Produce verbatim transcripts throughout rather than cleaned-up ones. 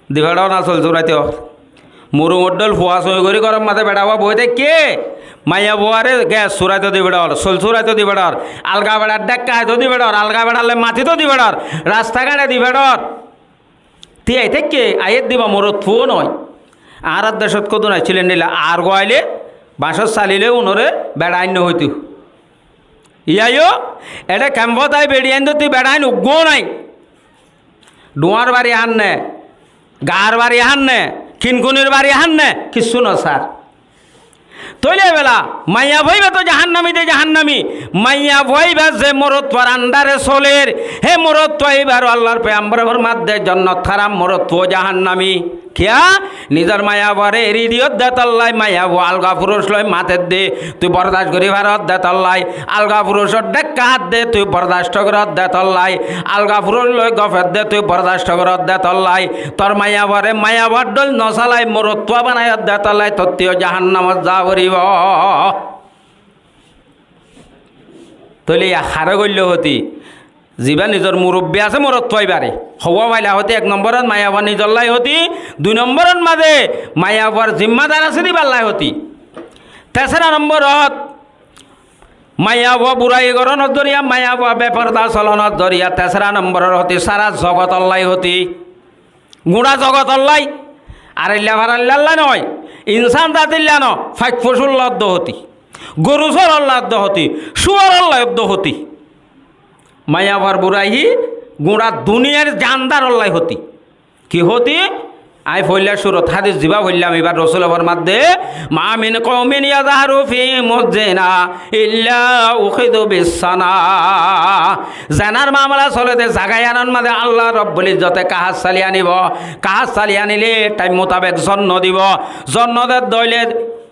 Di feçor na soil suraito. Muru moddol fua soi gorí góror mazé beça fua boói táikke, maiya fuaré ges suraito di feçor, soil suraito di feçor, alga beçar dhékka háito di feçor, alga beçar loi matito di feçor, rasta gáñçe di feçor. Tiyai táikke aiyér diba morot fua noó. Añárar decót hodún aiccíl endilla, ar guailé bañcór salilé unoré beça ain nohoitó. Iyá yó, eçé kempót ai beça ain dótti beça ain uggúa nái. Dhuáñr bari hánne, gaar bari hánne, kinkunir bari hánne, kissú nosár. Tóile ebela, maiya fua íba toó jahannami de jahannami, maiya fua íba ze morot fuar andare soler, hé morot fua íbaró Allar pegamboré formadde jonnot háram, morot fua jahannami. Kiyá? Nizor maiya fuaré eri diyó de tollái, maiya fua alga furuc loi mater de, tui bordac gorí faror de tollái, alga furucor dhékka hár de tui bordac gorór de tollái, alga furuc loi gofer de tui bordac gorór de tollái, tor maiya fuaré maiya fuar dhóil nosalái morot fua banaiyór de tollái, tottí yó jahannamot za foribó. Tóile iyá haré goilló hóti? Zibá nizor murubbi asé morot fua íbaré. Houwa faila hóti ek nombórot maiya fua nizollái hóti, dui nombórot mazé maiya fuar zimmadar asé de íballái hóti. Tesera nombórot maiya fua burai gorónor zoriya, maiya fua beforda solonor zoriya, tesera nombórot hóti sára zogotollái hóti. Guñça zogotollái, ar eilla faraillallá noó, insán zatillá noó, faik focullá uddó hóti, goru sórollá uddó hóti, cúarollá uddó hóti. Maiya fuar burai hí guñça duniyair jandarollá hóti. Ki hóti? Añí foillá cúrot hádis zibá foillám, ibár Rosule formadde, ما من قوم يظهر فيهم الزنا إلا أخذوا بالصنعة. Zenar mamala sole de zaga iyanor mazé Allah Robbul Izzote kahás sali anibó, kahás sali anile thaim mutabek zon no dibó, zon no der dóile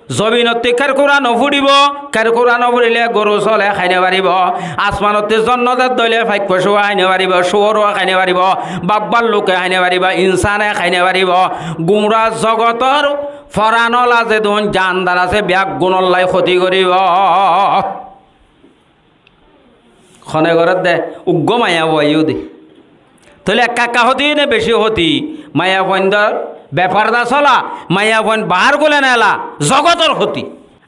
zobinottí kerkura no fuçibó, kerkura no fuçile goru sóle hái no faribó, asmanottí zon no der dóile faik focúa hái no faribó, cúorúa hái no faribó, baf balluk e hái no faribó, insán e hái no faribó, guñça zogotor foran ola zedún jandar asé beggúnollá hóti goríbo. Hone gorédde? Uggúa maiya fuaiyó de. Tóile ekka ekka hóti né bicí hóti? Maiya fuaindór beforda sola, maiya fuain baár gulé nela, zogotor hóti.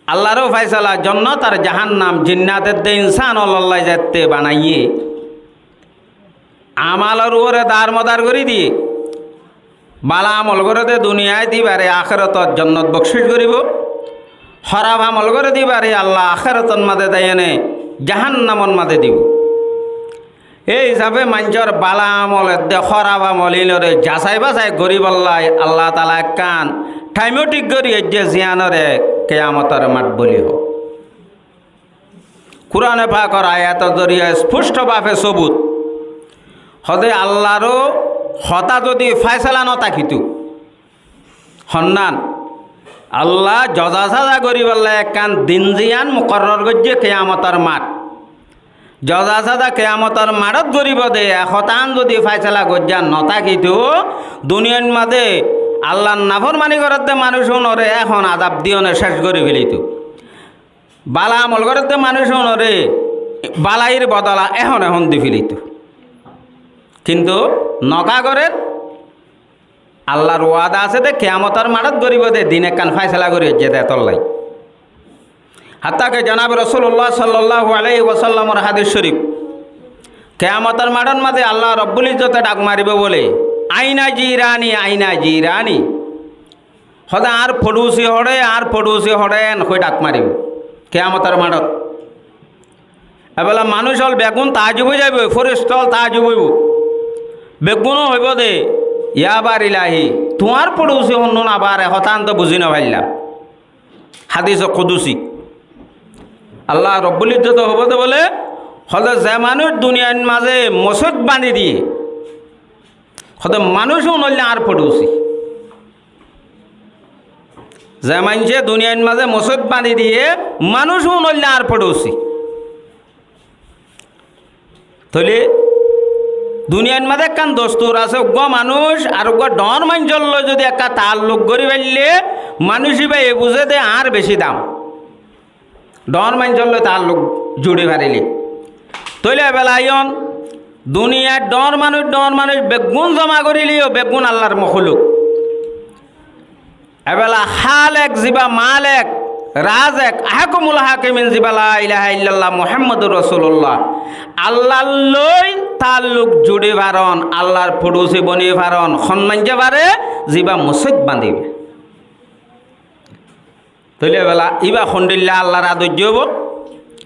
Allaró faisala jonnot ar jahannam, jinnat edde insán olollá zette banaiyé. Amalor uore dar modar gorí diyé. Bala amol goré de duniyait íbaré akérotot jonnot bokcíc goríbo. Hóraf amol goré de íbaré Allah akérotor mazé daiyéne jahannamor mazé dibo. Éi hísafe maincór bala amol edde hóraf amol ínoré jasai basai goríbollá Allah taala ekkán thaim ó thík gorí aijjé, ziyánoré kiyamotor math bóli hoó. Kurane Pakor ayator zoriya esposto bafe sobut. Hode Allaró hotá zodi faisala no tákito, honnán, Allah joza saza goríbolla ekkán din ziyán mukorror goijjé kiyamotor math. Joza saza kiyamotor mathót goríbo de, e hotán zodi faisala goijjá no tákito, duniyair mazé Allar naformani gorédde manúic únoré ehón azab diyóne céc gorí felito. Bala amol gorédde manúic únoré balair bodola ehón ehón di felito. Kintu noka gorér, Allar wada asé de, kiyamotor mathót goríbo de, din ekkán faisala gorí aijjé de tollái. Hatta ke jonabe Rosulullah sallallahu alaihi wasallamor hádis corif, kiyamotor mathór mazé Allah Robbul Izzote dhak maribo bóle, "Aina jirani, aina jirani." Hode, "Añár foçusi hoçé, añár foçusi hoçé?" en hoi dhak maribo kiyamotor mathót. Ebela manúic ól beggún taajjub ói zaibo, féresta ól taajjub óibo. Beggúne hoibo de, "Ya bar ilahi, tuáñr foçusi honnún abar?" E hotán to buzí no faillám. Hádis kudusi. Allah Robbul Izzote hoibo de bóle, hode ze manúic duniyair mazé mosóit bañdí diyé, hode manúic únolla añár foçusi. Ze maincé duniyair mazé mosóit bañdí diyé, manúic únolla añár foçusi. Tóile duniyair mazé ekkán dostur asé, uggúa manúic ar uggúa dhoóñr maincór loi zodi ekká taalluk gorí faille, manúic íbaye buzé de añár bicí dam. Dhoóñr maincór loi taalluk zuçi farile. Tóile ebela iyón Duniyait dhoóñr manúic, dhoóñr manúic beggún zoma goríleyó beggún Allar mokoluk. Ebela Hálek, ziba Málek, Razek, Ahkamul Hakimin, ziba La ilaha illallah Muhammadur Rasulullah, Allar lói taalluk zuçi faron, Allar foçusi boni faron, hon maincé fare, ziba musóit bañdíba. Tóile ebela íba hondilla Allar ador óibo?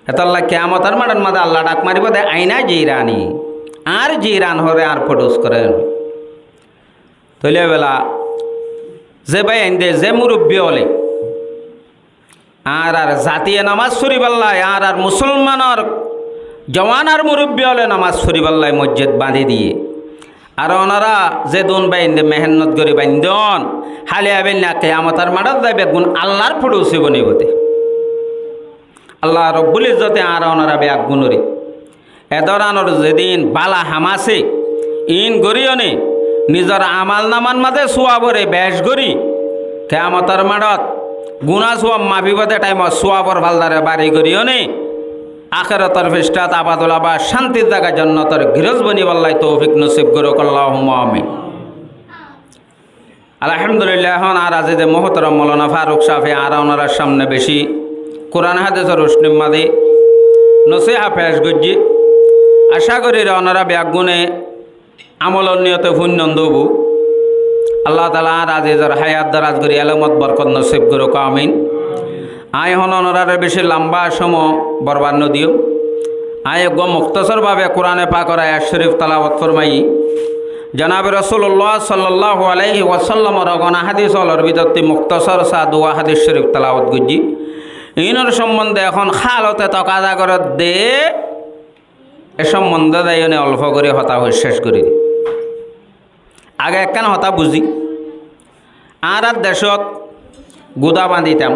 Hétolla kiyamotor maçot mazé Alla dhak maribó de, "Aina jirani?" Añár jiran horé, añár foçus horé. Tóile ebela ze bái ainde, ze murubbi óle, añárar zatiye nomás foribálla, añárar musolmanor zowanar murubbi óle nomás foribálla mosjid bañdí diyé. Ar onora zedún bái ainde mehennot gorí baindón, háli aibénna kiyamotor maçot zai beggún Allar foçusi bonibó de. Alla Robbul Izzote añára onora beggúnoré e dóranor zedin bála ham asé, iín goríyone nizor amal namar mazé suwaboré bec gorí, kiyamotor maçot guná suwab mafibó de thaimot suwabor faldare bari goríyone akérotor fisthát abadul abad cántir zaga jonnotor girós bonibálla toufik nosib gorouk, Allahumma amin. Alhamdulillah, ehón añár azize muhtaram Moulana Faruk Safi añára onorar samne beci Kuran hádisor rucnir mazé nosihá pec goijjé. Acá gorír onora beggúne amolor niyote fúinnon dóibo. Alla taala añár azizor háyat daraz gorí elómot borkot nosib gorouk, amin. Aññí ehón onoráre beci lamba cómo borbad nodiyum. Aññí eggúa muktasor bábe Kurane Pakor ayat corif talawot formaiyí. Jonabe Rosulullah sallallahu alaihi wasallamor ogona hádis ólor bútottí muktasor sa duwá hádis corif talawot goijjí. Iínor cómbonde ehón halote tokaza gorédde, e cómbonde zaiyóne olfo gorí hotá hoi céc gorí di. Age ekkán hotá buzí. Añárar decót gudá bañdítam,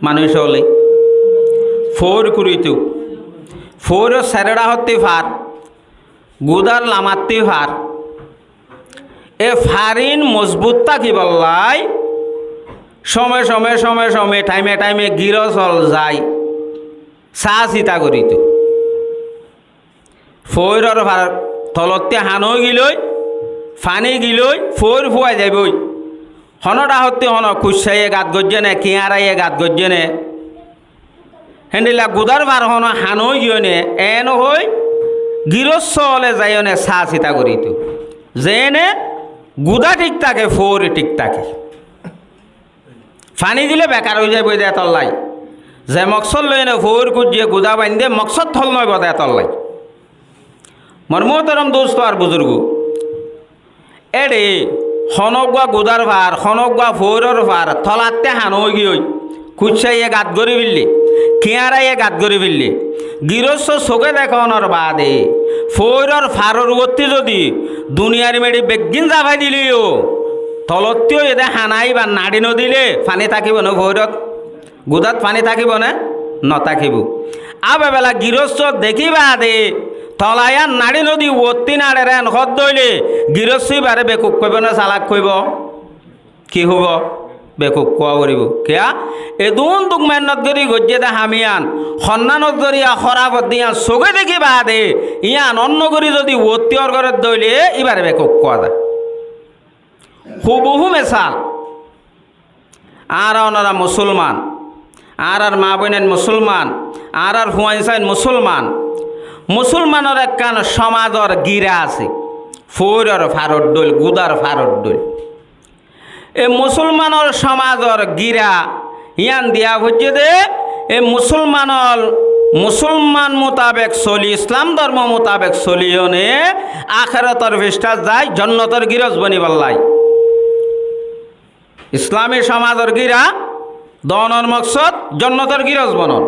manúic óle foóir kurítou, foóiror sairó dhákottí far, gudár lamattí far. E farín mozbut tákibálla cóme cóme, cóme cóme, thaime thaime gíros ól zai saá sita gorítou. Foóiror far tolottí han óigilói, faní gilói, foóir fúai zaibói. Honó dhákottí honó kuccáye gat goijjé né, kiáñraye gat goijjé né. Héndilla gudár far honó han óigiyoi né, eén hoi gírossó óle zaiyóne saá sita gorítou. Zeéne gudá thík táke, foóir thík táke. Faní dile bekar ói zaibói de etollá. Ze moksód loiyóne foóir kuijjé gudá baindé moksód hól noóibou de etollá. Mor muhtaram dustó ar buzurgó, éçe honóggua gudár far, honóggua foóiror far tolattí han óigiyoi, kuccáye gat gorí félli, kiáñraye gat gorí félli, gírossó sogé dekónor baade foóiror faror uottí zodi duniyair meçi beggín zafai dileyó tolottí óiye de han aibár naçi nodile faní tákibou né foóirot? Gudát faní tákibou né? Notákibou. Ábebela gírossó dekí baade tola yían naçi nodi uottí naçer eén hoódde óile gírossó íbaré bekuf hoibóu né salak hoibóu? Ki hoibóu? Bekuf hoó foribóu. Kiyá? Edún duk meénnot gorí goijjé de ham yían, honnánor zoriya hóraf de yían sogé dekí baade yían ónno gorí zodi uottí ór gorédde óile íbaré bekuf hoó za. Hubuhú mesal. Añára onora musúlman, añárar maa bóinain musúlman, añárar fuain sáin musúlman. Musúlmanor ekkán somazor gíra asé, foóiror faror dhóil, gudár faror dhóil. E musúlmanor somazor gíra yían diya foijjé de, e musúlmanor, musúlman mutabek soli, Islam dormo mutabek soliyóne akérotor fisthát zai jonnotor gíros bonibálla. Islami somazor gíra doonor moksód jonnotor gíros bonon.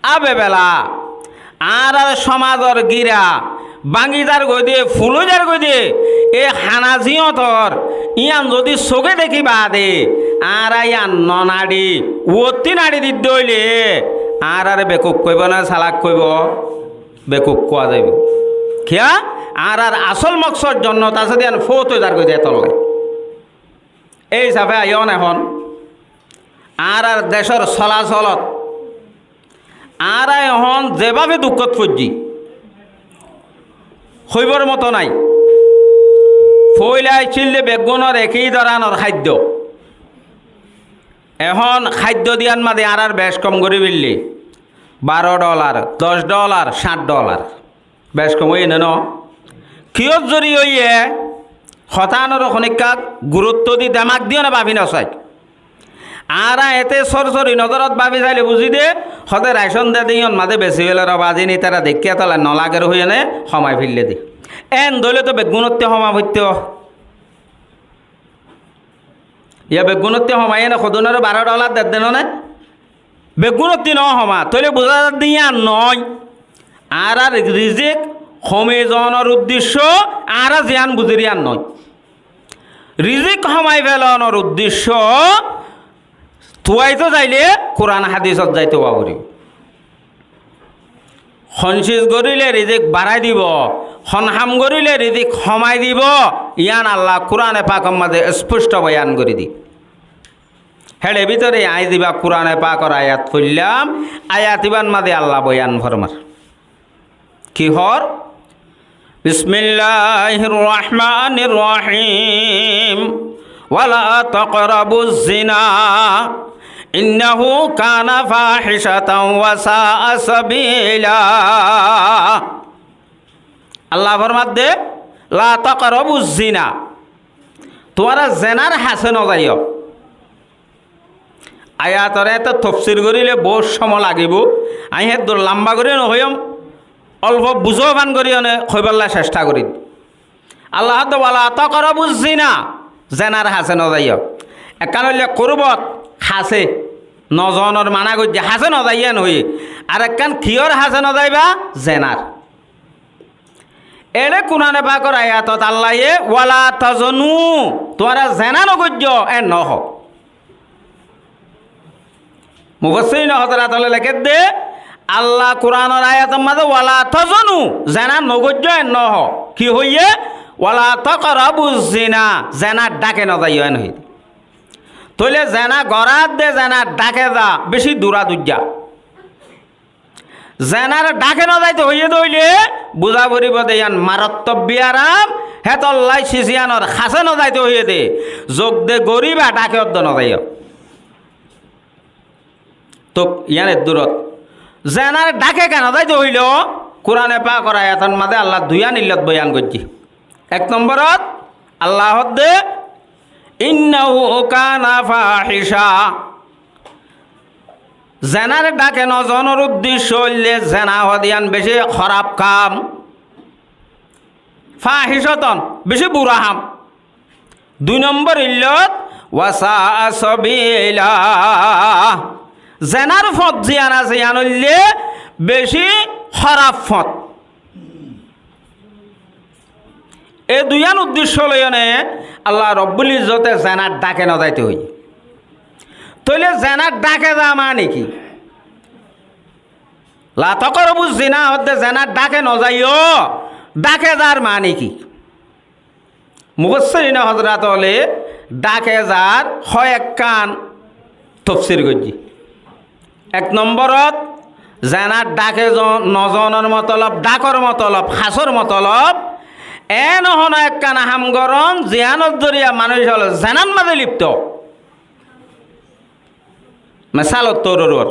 Ábebela añárar somazor gíra báñgi zargói de, fulói zargói de, e hana zíyotor yían zodi sogé dekí baade añára yían nonaçi uottí naçi didde óile añáráre bekuf hoibóu né salak hoibóu? Bekuf hoó zaibóu. Kiyá? Añárar asól moksód jonnot asé de yían foót ói zargói de etollá. Éi hísafe aiyón ehón añárar decór solasolot añára ehón zebáfe dukkót foijjí, hoibor moto nai. Foóila accíl de beggúnor ekí doranor háiddo. Ehón háiddo diyan mazé añárar bec kom gorí félli. Baró dholar, doc dholar, cáñt dholar. Bec kom óiye né no? Kiyór zoriya óiye? Hotánor honikka gurutto di demak diyóne báfi nosai. Añára eté sorsori nozorot báfi saile buzí de, hode racón de de iyón mazé besi fele roba din ítara deikké tola nolager hoiyóne homai félde de. Endóile to beggúnottí homa foitto. Yá beggúnottí homai ene hodúnore baró dholar dedde no né? Beggúnottí no homa, tóile buzá zadde yían noói. Añárar rizik homi zonor uddecco añára ziyán buzír yían noói. Rizik homai felonor uddecco tuaitó zaile Kuran hadisot zaito ówa foribó. Hon ciz goríle rizik barái dibó, hon ham goríle rizik homai dibó, yían Allah Kurane Pakor mazé esposto boyan gorí di. Héçe bútore aññí ziba Kurane Pakor ayat foillám, ayat ibár mazé Allah boyan formar. Ki hoór? بسم الله الرحمن الرحيم. ولا تقربوا الزنا إنه كان فاحشة وساء سبيلا. Allah formar de, لا تقربوا الزنا. Tuáñra zenar hasé nozaiyó. Ayator eto tofsir goríle bout cómo lagibó. Aññí héddur lamba gorí nohoiyóm, olfo buzó fán gorí one hoibálla cestha gorí. Allah hoódde, ولا تقربوا الزنا, zenar hasé nozaiyó. Ekkán óilde kurbot hasé, nozonor mana goijjé, hasé nozaiyó en hoiyé. Ar ekkán kiyór hasé nozaiba? Zenar. Eçé Kurane Pakor ayatot Allaye, ولا تزنوا, tuáñra zena nogoijjó, en nohó. Mufassirin hozrat ókkole lekédde, Allah Kuranor ayator mazé ولا تزنوا, zena nogoijjó en nohó. Ki hoiyé? ولا تقربوا الزنا, zenar dháke nozaiyó en hoiyé. Tóile zena gorát de zenar dháke za, beci dura duijja. Zenar dháke nozaito hoiyé de óile buzá foribó de yían marattok biyaram, hétolla sis yíanor hasé nozaito hoiyé de, zog de goríba dháke oddo nozaiyó. Tók yían eddurot. Zenar dháke kene nozaito hoiló, Kurane Pakor ayator mazé Allah duiyán illot boyan goijjé. Ek nomborot Allah hoódde, إنه كان فاحشة. Zenar dháke nozonor uddecco óilde zena hoó de yían beci hóraf kam. فاحشة, beci bura ham. Dui nombor illot, وساء سبيلا. Zenar fot ziyán asé yían óilde beci hóraf fot. E duiyán uddecco loiyóne Allah Robbul Izzote zenar dháke nozaito hoiyé. Tóile zenar dháke za mani ki? لا تقربوا الزنا hoódde zenar dháke nozaiyó, dháke zar mani ki? Mufassirin hozrat ókkole dháke zar hoyekkán tofsir goijjé. Ek nomborot, zenar dháke zo-, nozonor motolob, dhákor motolob, hasór motolob, en hono ekkán ham gorón, ziyánor zoriya manúic ókkol zenár mazé lipto. Mesalot torór uor.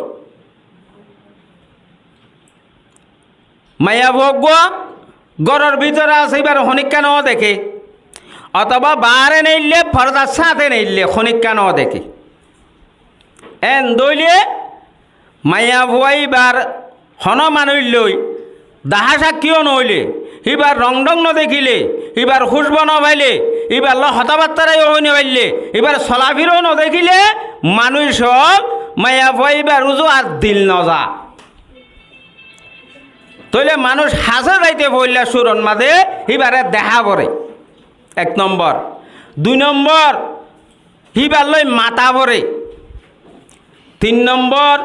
Maiyafua uggúa góror bútore asé, íbar honíkka no deké, otóba baáre neille, fordar sáñte neille, honíkka no deké. Endóile maiyafua íbar honó manúic loi dahá cákkiyó noóile, íbar rongdhóng nodekíle, íbar húcbo nofaile, íbar loi hotábattára yó hoi nofaille, íbar solafiró nodekíle, manúic ókkol maiyafua íbar uzu ar dil noza. Tóile manúic hasé zaite foóilla cúror mazé híbare dehá foré. Ek nombor. Dui nombor, híbar loi matá foré. Tin nombor,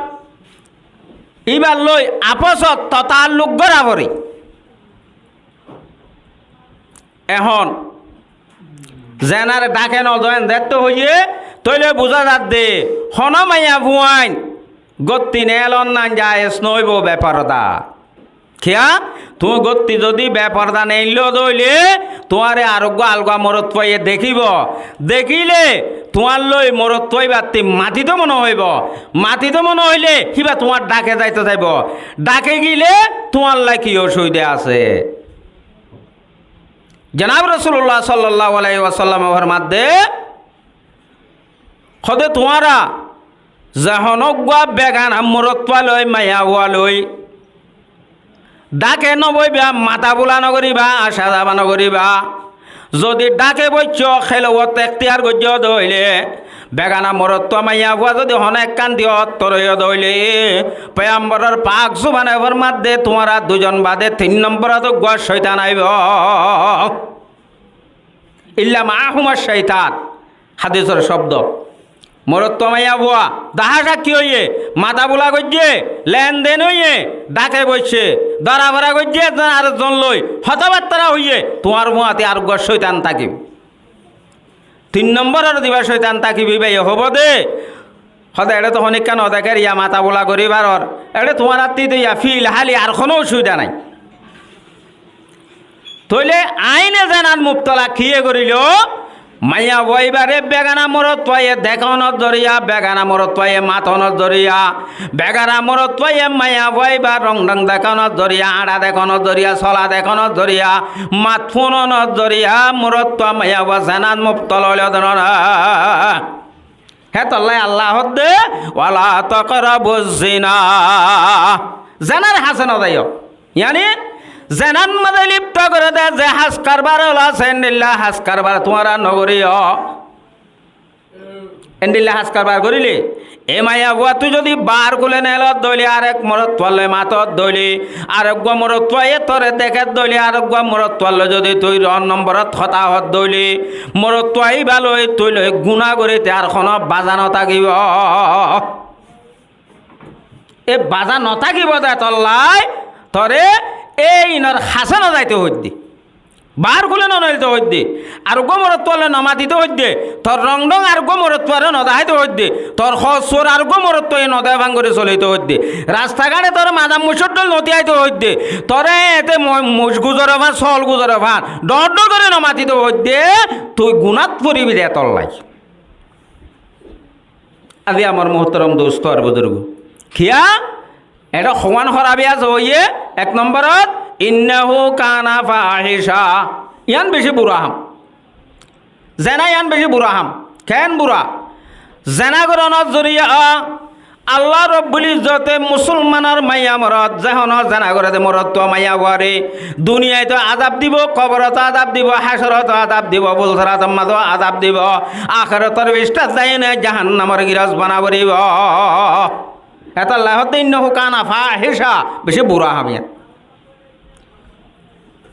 híbar loi afosot totaalluk gorá foré. Ehón, zenare dháke nozoen zetto hoiyé, tóile buzá zadde, honó maiyafuain góttin elon nan jayes noóibou befarda. Kiyá? Tuñí gótti zodi beforda neilló de óile, tuáñre areggúa algua morotfuaye dekíbo. Dekíle tuáñllói morotfua íbattí matitó mone hoibó. Matitó mone hoilé híba tuáñr dháke zaito zaibo. Dháke gilé tuáñlla ki ocubida asé? Janab Rosulullah sallallahu alaihi wasallam e formadde, hóde tuáñra ze honóggua begana morotfua loi, maiyafua loi dháke noboiba, matabula nogoríba, acá zaba nogoríba. Zodi dháke boiccó, hélowot ektiyar goijjó de óile, begana morotfua maiyafua zodi honó ekkán diyot toroiyó de óile, Poyamboror pak zubane formadde, tuáñra duizon bade tin nomborot uggúa cóitan aibó. Illa ma'ahuma caitan. Hadisor cobdo. Morotfua maiyafua, dahá sakkí óiye, matabula goijjé, lenden óiye, dháke boiccé, dórafora goijjé, ezon arezzon loi hotábattara hoiyé, tuáñr fúañti areggúa cóitan tákibo. Tin nomboror ziba cóitan tákibo, íbaye hoibó de, hóde eçé to honikka nodekér, ya matabula gorí faror, eçé tuáñrattí to ya fil háli ar honó ocubida nái. Tóile aine zenat muftola kiyé gorílo? Maiyafua íbare begana morotfuaye dekánor zoriya, begana morotfuaye matonor zoriya, begana morotfuaye maiyafua íbar rongdhong dekánor zoriya, añça dekánor zoriya, sola dekánor zoriya, mat fúnonor zoriya, morotfua maiyafua zenat muftola óilo de no. Hétolla Allah hoódde, "Wala taqrabuz zina." Zenar hásé nozaiyó. Yáni, zenat mazé lipto goré de ze hás karbar ókkol asé, endilla hás karbar tuáñra nogoríyo. Endilla hás karbar goríle, e maiyafuattú zodi baár kúle neelot dóile, arek morotfuar loi matot dóile, areggúa morotfuaye tore dekér dóile, areggúa morotfuar loi zodi tui rong nomborot hotá hoór dóile, morotfua íba loi tui loi guná goríte ar honó baza notákibo. E baza notákibo de tollai, tore e inor hásé nozaito hoiddé. Baár kúle noneelto hoiddé. Areggúa morotfuar loi nomatito hoiddé. Tor rongdhong areggúa morotfuare nodeháito hoiddé. Tor hoór-suor areggúa morotfuaye nodehé fán gorí soleito hoiddé. Rasta gáñçe tore mazam mucóddol notiyaito hoiddé. Tore eéñte mo-, muc guzore fán, sool guzore fán, dhoóñr dhoóñr gorí nomatito hoiddé. Tui gunát foribi de tollai. Aziya mor muhtorom dustó ar buzurgó, kiyá? Eçé hoón horabi asé óiye, ek nomborot, "Innahu kana fahisha." Yián bicí bura ham. Zena yián bicí bura ham. Keén bura? Zena gorónor zoriya Allah Robbul Izzote musolmanor maiya morot ze honó zena goré de morotfua maiyafuare duniyait ó azab dibo, koborot ó azab dibo, hácorot ó azab dibo, ful sirator mazé ó azab dibo, akérotor fisthát zaiyóne jahannamor giros bana foribo. Hétolla hoódde, "Innahu kana fahisha", bicí bura ham yián.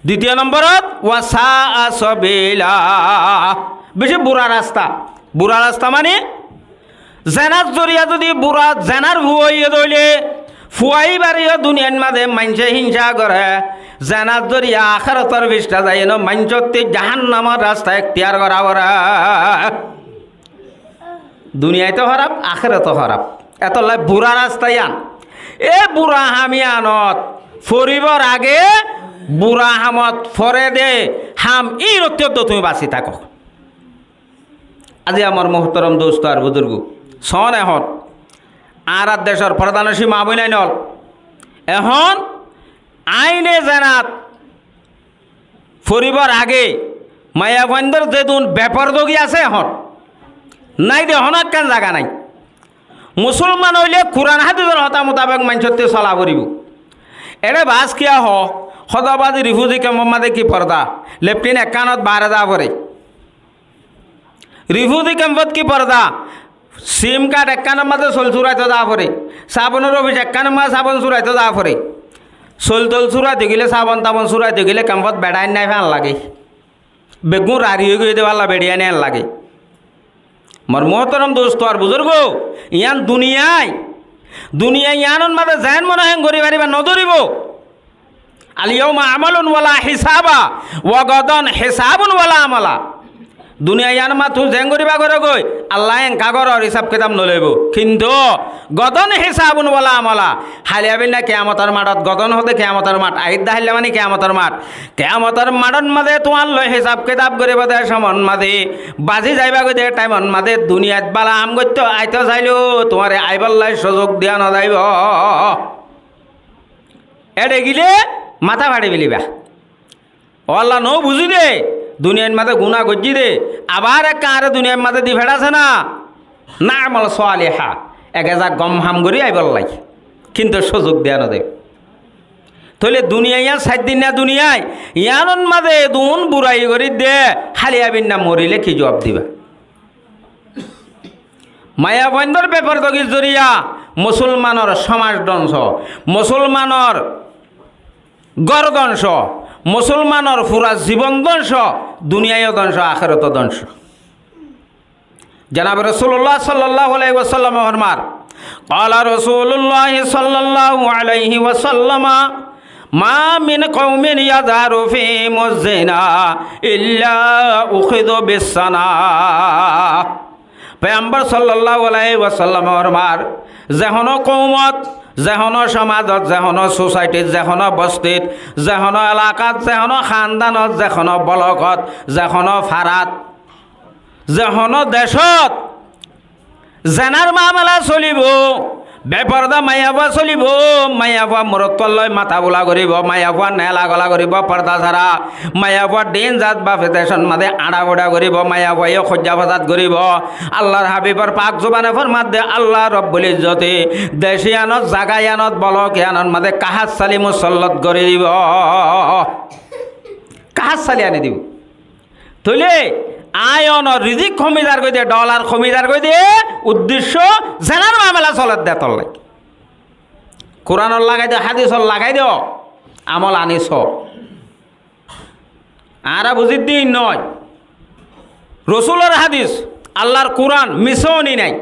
Ditiyo nomborot, "Wa sa'a sabila", bicí bura rasta. Bura rasta mani, zenat zoriya zodi bura zenar fua óiye dóile, fua íbareyó duniyair mazé maincé hínca goré, zenat zoriya akérotor fisthá zaiyóne maincótti jahannamor rasta ektiyar gorá foré. Duniyait ó hóraf, akéroto hóraf. Hétolla bura rasta yián. E bura ham yiánot foribór age bura hamot fore de ham íinottí óddo tuñí basi táko. Aziya mor muhtorom dustó ar buzurgó, soón ehón añárar decór fordanoci maa boinain ókkol, ehón aine zenat foribór age maiyafuaindor zedún befordagi asé ehón nái de, honó ekkán zaga nái. Musolman óile Kuran hádisor hotá mutabek maincótti sola foribo. Eçé baás kiyá hoó, hoódde baázi rifuzi kemfor mazé ki forda, leftin ekkánot baáre za fore. Rifuzi kemfot ki forda, sim kard ekkánor mazé soil suraito za fore, sabonor ofis ekkánor mazé sabon suraito za fore. Soil toil suraito gile, sabon tabon suraito gile kemfot beçain nái fán lage. Beggún rari ói giyé de bálla beçiyain en lage. Mor muhtorom dustó ar buzurgó, yián duniyai, duniyai yiánor mazé zeén mone hoó eén gorí faribá nodóribo. "Al yawma amalun wala hisaba, wa gadan hisabun wala amala." Duniyai yían mazé tuñí zeén goríba goró goi, Allaye enká gorór, hísab kitab no loibóu. Kintu godon hisabun wala amola, háliya bínna kiyamotor maçot, godon hoóde kiyamotor maç, aidda háilla mani kiyamotor maç. Kiyamotor maçot mazé tuáñlloi hísab kitab goríbou de somot mazé, bazi zaibagoi de thaimot mazé, duniyait bála ham goittó aitó sailé tuáñre aibálla suzuk diya no zaibóu. Éçe gilé matá façi félaiba. Ó Allah, no buzí de, duniyair mazé guná goijjí de, abar ekka añáre duniyair mazé di feçáse na, naamala saliha, ek eza gom ham gorí aibálla, kintu suzuk diya no zaibóu. Tóile duniyai yían sair din na duniyai, yíanor mazé edún burai gorí de, háliya bínna morilé ki zuab diba? Maiyafuaindor befordagir zoriya musolmanor somaj dóngco, musolmanor gór dóngco, musolmanor fura zibon dóngco, duniyaiyo dóngco, akéroto dóngco. Janabe Rosulullah sallallahu alaihi wasallame formar, qala Rosulullah sallallahu alaihi wasallama, ma min qaumin yazharu fihimuz zina illa ukhizu bis sana. Peyambar sallallahu alaihi wasallame formar, ze hono koumot, ze hono somajot, ze hono sosaitit, ze hono bostit, ze hono elakat, ze hono handanot, ze hono bolokot, ze hono farat, ze hono decót zenar mamela solibóu, beforda maiyafua solibóu, maiyafua morotfualloi matafula goribóu, maiyafua nela gola goribóu, forda sara, maiyafua din zat bafe decót mazé añçafuça goribóu, maiyafuaye hoijja fasad goribóu. Allar habibor pak zubane formadde, Allah Robbul Izzote dec iyanot, zaga iyanot, bolok iyanot mazé kahát sali musallot gorí dibóu. Kahát sali ani dibóu. Tóile aññí onor rizik homi zargoi de, dholar homi zargoi de, uddecco zenar mamela soler de tollai. Kuranor lagai do, hadisor lagai do, amol ani so. Añára buzir din noi. Rosulor hadis, Allar Kuran, misó ni nai.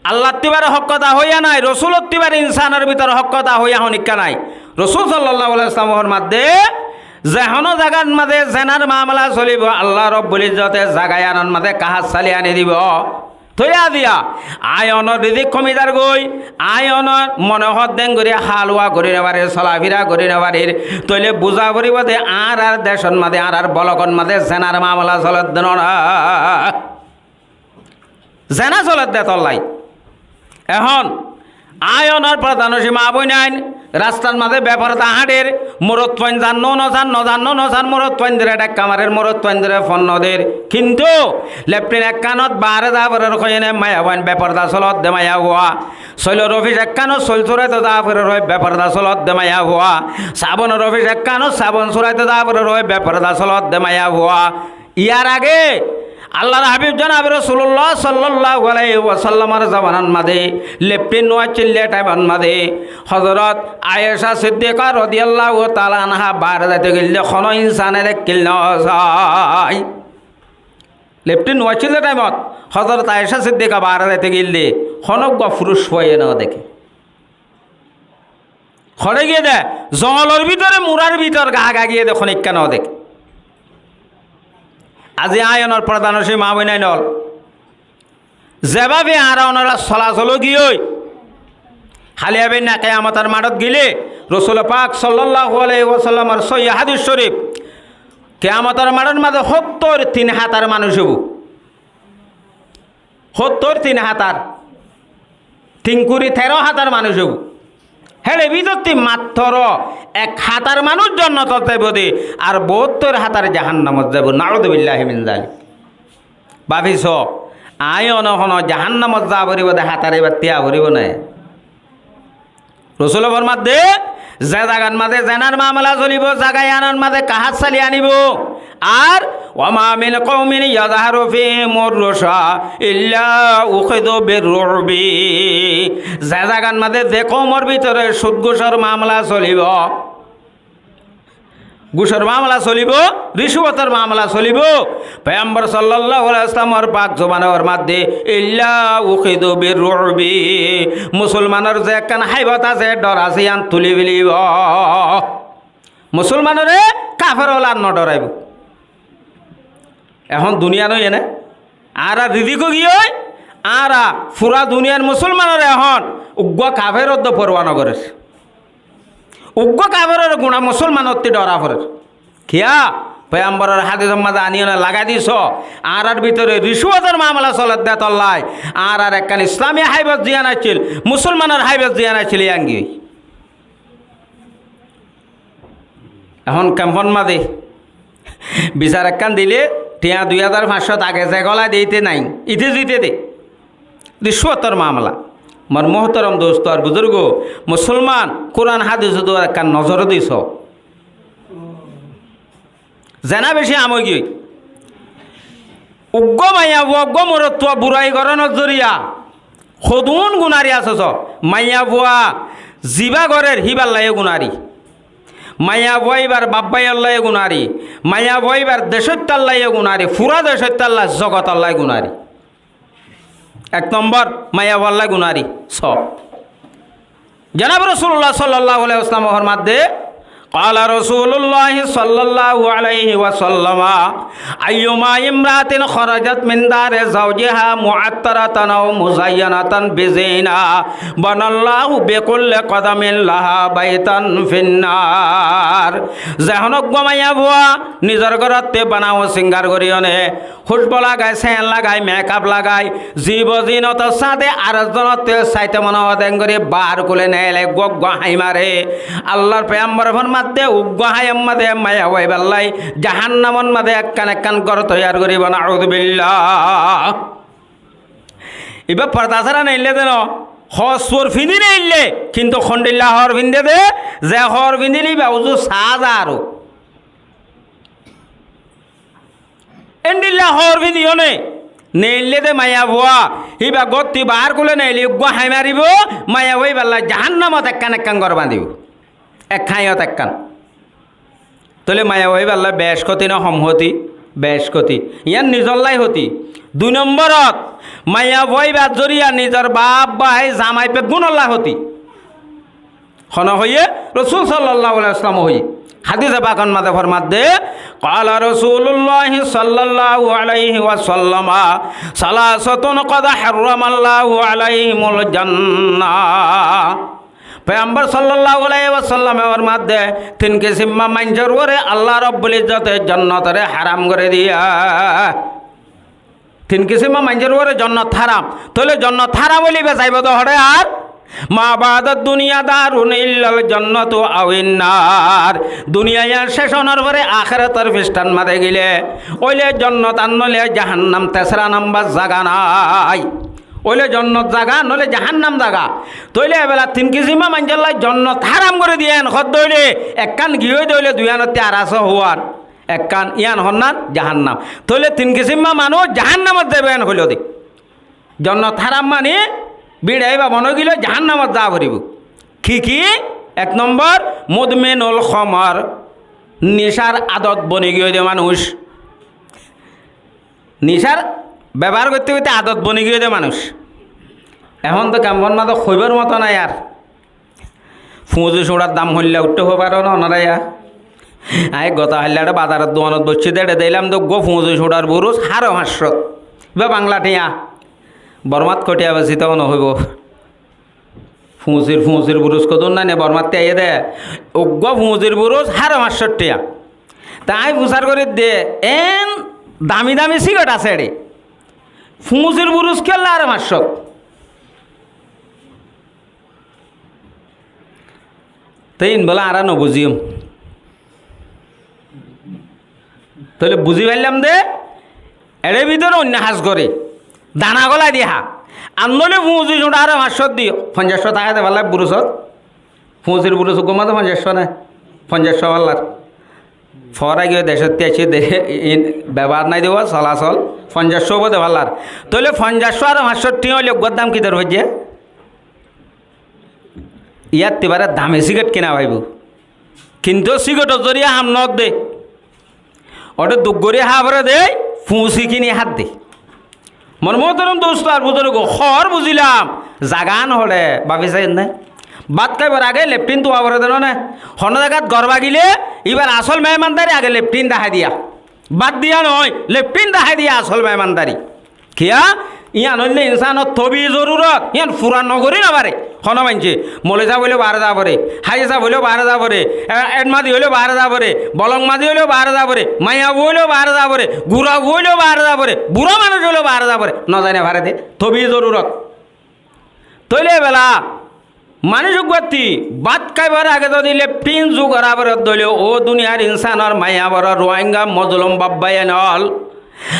Allattú ibare hók hotá hoiya nai, Rosulottú ibare insanor bútore hók hotá hoiya honikka nai. Rosul sallallahu alaihi wasallam formadde, ze hono zagat mazé zenar mamela solibóu, Allah Robbul Izzote zaga iyanor mazé kahát sali ani dibóu. Tói aziya aññí onor rizik homi zargoi, aññí onor mone hoó deng gorí hál-uwa gorí no farir, solafira gorí no farir, tóile buza foribóu de añárar decór mazé, añárar bolokor mazé zenar mamela soler de no. Zena soler de tollai. Ehón aññí onor fordanocin maa boinain, rastar mazé beforda hañçer, morotfuain zanno no zan, no zanno no zan, morotfuaindore dhekka marer, morotfuaindore fon no der. Kintu lepthin ekkanot baáre za forer hoiyene maiyafuain beforda soler de maiyafua. Soilor ofis ekkanot soil suraito za forer hoi beforda soler de maiyafua. Sabonor ofis ekkanot sabon suraito za forer hoi beforda soler de maiyafua. Yar age Allar habib janabe Rosulullah sallallahu alaihi wasallamor zomanar mazé lepthin no accíl de thaimor mazé Hozorot Aisha Siddika rodiyallahu taala anha baáre zaito gilde hono insane dekkíl no sai. Lepthin no accíl de thaimot Hozorot Aisha Siddika baáre zaito gilde honó uggwá furuc fuaiye no deké. Hoçé giyé de, zongolor bútore, murar bútor gaa gaa giyé de, honikka no deké. Azi aññí onor fordanocin maa boinain ol, zebafe añára onora solasol giyói, háliya bínna kiyamotor maçot gilé, Rosule pak sallallahu alaihi wasallamor sóiyi hadis corif, kiyamotor maçor mazé hóttor tin hátar manúic óibo. Hóttor tin hátar, tin kuri teró hátar manúic óibo. Héçe bútottí mattoro ek hátar manúic jonnotot zaibo de, ar boóttor hátar jahannamot zaibo. Nauzubillahi min zalik. Báfi so, aññí one hono jahannamot za foribó de hátar ibar tiya foribó né? Rosule formadde, ze zagat mazé zenar mamela solibó, zaga iyanor mazé kahát sali anibó. Ar, wa ma min qaumin yazharu fihimur rushwa illa ukhizu bir ru'bi. Ze zagat mazé ze koumor bútore sud gucor mamela solibó, gucor mamela solibó, ricúbotor mamela solibó. Peyambar sallallahu alaihi wasallamor pak zubane formadde, illa ukhizu bir ru'bi. Musolmanor ze ekkán háibot asé, dhor asé, yián tuli felibó. Musolmanore kafer ókkole ar no dhoraibó. Ehón duniyat óiye né? Añárar rizík ói giyói, añára fura duniyar musúlmanore ehón uggúa kaferor dé foruwa nogorér. Uggúa kaferor guná musúlmanottú dhora forer. Kiyá? Foigamboror hádisor mazé aníyone lagai diso, añárar bútore ricúator mamela soler dé tollá, añárar ekkán Islami háibot ziyán accíl, musúlmanor háibot ziyán accíl, yían giyói. Ehón kemfor mazé bisar ekkán dile thiañ dui házar fañs cót age ze gólai de íte nái, íte zite de. Ricúator mamela. Mor muhtorom dosto ar buzurgo, musúlman, Kuran hádisot ekkán nozor diso. Zená beci am ói giyói. Uggúa maiyafua, uggúa morotfua burai gorónor zoriya hodún gunári asé só. Maiyafua zibá gorér híbar láiyo gunári. Maiyafua íbar baf báiyor láiyo gunári. Maiyafua íbar decóttar láiyo gunári. Fura decóttar lá, zogotor láiyo gunári. Ek nombor, maiyafuar lá gunári. Só. Janab Rosulullah sallallahu alaihi wasallam formadde, قال رسول الله صلى الله عليه وسلم: أيما امرأة خرجت من دار زوجها معطرة أو مزينة بزينة بنى الله بكل قدم لها بيتا في النار. Zehón uggúa maiyafua nizor górottu banaw singar goríyone, húcbu lagai, sent lagai, mekaf lagai, zib zinotor sáñte ar ekzonottú saite mone hoó de engorí baár kúle neile uggúa uggúa hañi mare. Allar foigambore formadde uggúa hañi mazé maiyafua íbar lá jahannamor mazé ekkán ekkán gór toiyar goríbo, nauzubillah. Íba forda sára neille de no, hóor suor findi neille, kintu hondilla hóor finde de, ze hóor findile íba uzu saá za aró. Endilla hóor findiyóne neille de maiyafua, híba góttu baár kúle neile uggúa hañi maribo, maiyafua íbar lá jahannamot ekkán ekkán gór bañdibo. Ek hañiyot ekkán. Tóile maiyafua íbar lá bec hóti né hom hóti? Bec hóti. Yían nizor lá hóti. Dui nomborot, maiyafua íbar zoriya nizor baf bái zamai beggúnor lá hóti. Hone hoiyé? Rosul sallallahu alaihi wasallam hoiyé. Hádise pakor mazé formadde, قال رسول الله صلى الله عليه وسلم: ثلاثة قد حرم الله عليهم الجنة. Foigambor sallallahu alaihi wasallame formadde, tin kisimma maincór uore Allah Rabbul Izzote jonnotore haram gorí diye. Tin kisimma maincór uore jonnot háram. Tóile jonnot háram óile íba zaibo de hoçé ar? ما بعد الدنيا دار إلا الجنة أو النار. Duniya yían céc ónor fore akérator fisthát mazé gile, óile jonnot ar noóile jahannam tesra nambar zaga nái. Óile jonnot zaga, noóile jahannam zaga. Tóile ebela tin kisimma maincólla jonnot háram gorí diye en hoódde óile, ekkán giyói de óile duiyánottú ar asé hoóan. Ekkán yían honnán? Jahannam. Tóile tin kisimma manúic jahannamot zaibo en hoiló de. Jonnot háram mani bíça íba bon ói gile jahannamot za foribó. Ki ki? Ek nombor, مدمن الخمر, nicár adot boni giyói de manúic. Nicár bebohár goitté goitté adot boni giyói de manúic. Ehón to kemfor mazé hoibar moto nái ar. Fuñzi cuñçar dam hoilla uiththé hoó faro né onora yá? Añí gota hailla eçé bazaror duanot boiccí de eçé deilam de uggúa fuñzi cuñçar burus háre fañs cót. Íba Bangla thiañ. Bormat kothiya besi to no hoibo. Fuñzir, fuñzir burus hodún nái né Bormattú aiyé de. Uggúa fuñzir burus háre fañs cót thiañ. Te añí fusár gorí de, en dami dami sigareth asé eçé. Fuñzir burus kiyólla háre fañs cót? Te ín bóle añára no buzíyum. Tóile buzí faillám de, eçé bútore oinno ham goré. Dana gólai di há. Ar noóile fuñzi cuñça háre fañs cót di, fonjaic cót táke de félai burusot. Fuñzir burus uggúa mazé fonjaic cót né? Fonjaic cót féllar. Fora giyé decót aiccí de, ín bebohár nái de uwá, solasol. Fonjaic cót uwá de féllar. Tóile fonjaic cót háre fañs cót thiañ óile uggúar dam ki dór foijjé? Yáttú ibáre dami sigareth kina faibó. Kintu sigaretor zoriya ham no de. Óte duk gorí há fore de, fuñzi kini há de. Mor muhtorom dustó ar buzurgó, hoór buzílam, zagan hoçé, báfi saiyón né? Bát háibar age lepthin dua fore de no né? Honó zagat gór bagile, íbar asól mehmandari age lepthin dahái diya. Bad diya noó, leftin dahái diya asól beimandari. Kiyá? Yían óilde insánor tobi zorurot, yían fura nogorí nofaré. Honó maincé, moloi sáb óileó baáre za foré, háji sáb óileó baáre za foré, e-, edmadi óileó baáre za foré, bolok madi óileó baáre za foré, maiyafua óileó baáre za foré, gurafua óileó baáre za foré, burá manúic óileó baáre za foré. Nozai nofaré dé, tobi zorurot. Tóile ebela manúic uggúatti bát háibar age zodi leftin zugor abar dóile, ó duniyar insánor maiyafuar, Ruáingga mozolum baf báiyain ól,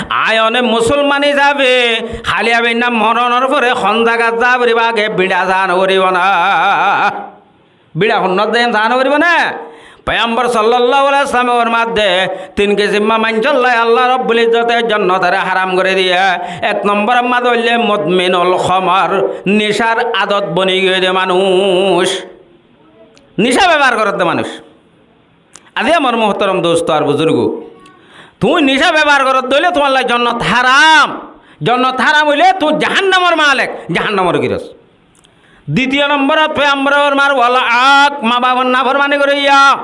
aññí one musolman hísabe háli abainna moronor fore hon zagat za foribó age biñça za noforibó ná? Biñça hunnót de za noforibó ná? Foigambor sollallahu alaihi wasallam e formaiyé dé, tin kisimma maincólla Allah Rabbul Izzote jonnotoré háram gorí diyé. Ek nombor mazé óilde mudminul homor, nicár adot boni giyé dé manúic. Nicá bebohár gorér dé manúic. Aijja mor muhtorom dustó ar buzurgó, tuñí nicá bebohár goródde óile tuáñlla jonnot háram. Jonnot háram óile tuñí jahannamor malek, jahannamor giros. Ditiyo nombor ot foigambore formar, wal aq, mabafor naformani goróiya.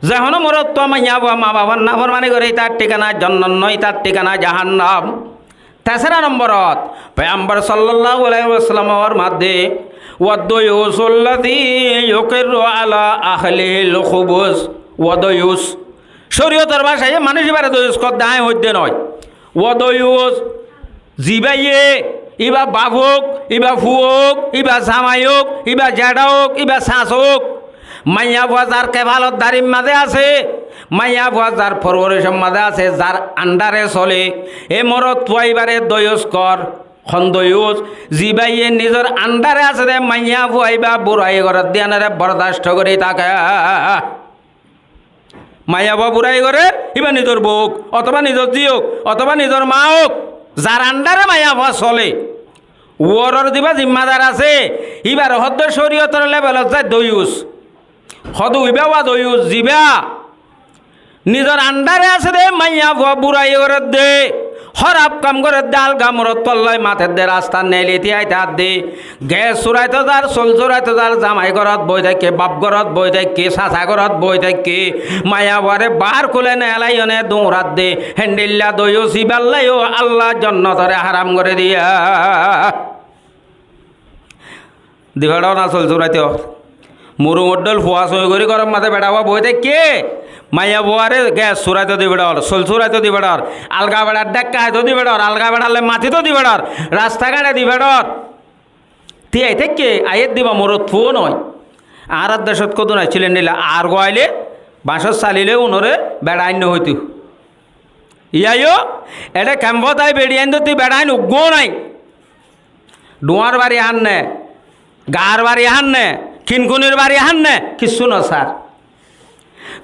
Ze honó morotfua maiyafua mabafor naformani goré, ítar thikana jonnot noó, ítar thikana jahannam. Tesera nombor ot foigambor sollallahu alaihi wasallam e formar dé, wa dayusul lazi yuqirru ala ahlihil khubus. Wa dayus, córiyotor bácaye manúic íbare dayus hoódde, aññí hoóidde noó. Wa dayus, zibáye, íba baf ók, íba fua ók, íba zamai ók, íba zeçá ók, íba sasa ók, maiyafua zar kefalotdarir mazé asé, maiyafua zar fororicor mazé asé, zar andare sole, e morotfua íbare dayus hoór. Hon dayus? Zibáye nizor andare asé dé maiyafua íba burai gorédde yíanore bordasto gorí táke. Maiyafua burai gorér, íba nizor bou ók, otóba nizor zi ók, otóba nizor maa ók, zar andare maiyafua sole, uoror zibá zimmadar asé, íbare hoódde córiyotor lebelot zai dayus. Hoódde íba wa dayus, zibá nizor andare asé dé maiyafua burai gorédde, hóraf kam gorédde, alga morotfuar loi matedde, rastat neeli tíai táadde, ges suraito zar, sul suraito zar, zamai górot boi táikke, baf górot boi táikke, sasa górot boi táikke, maiyafuare baár kule neelaiyone duñradde, héndilla dayus íballá yó Allah jonnotoré háram gorí diyé. Difeçor na sul suraito? Murumoddol fua sui gorí góror mazé beçafua boi táikke, maiyafuare ges suraito difeçor, sul suraito difeçor, alga beçar dhékka háito difeçor, alga beçar loi matito difeçor, rasta gañçe difeçor. Tíai táikke, aiyér diba morotfua noó. Añárar decót hodún accíl endilla, ar guaile bañcór salile unore beça ain nohoitó. Iyá yó, eçé kempót ai beçi aindótti beça ain uggúa nái. Dhuáñr bari hánne, gaar bari hánne, kinkunir bari hánne, kissú nosár.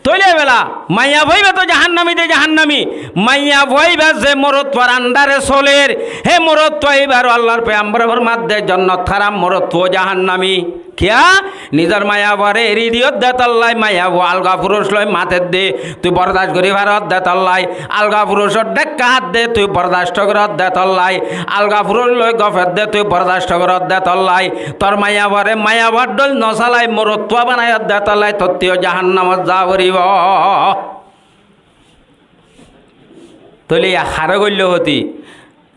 Tóile ebela maiyafua íba to jahannami de jahannami. Maiyafua íba ze morotfuar andare soler, hé morotfua íbaró Allar foigambore formadde jonnot háram, morotfua jahannami. Kiyá? Nizor maiyafuare eri diyódde tollái, maiyafua alga furuc loi matedde, tui bordac gorí farodde tollái. Alga furucor dhékka hádde, tui bordac gorodde tollái. Alga furuc loi gofedde, tui bordac gorodde tollái. Tor maiyafuare maiyafuar dhóil nosalái, morotfua banaiyódde tollái, tottí yó jahannamot za foribó. Tóile yá haré goilló hotí?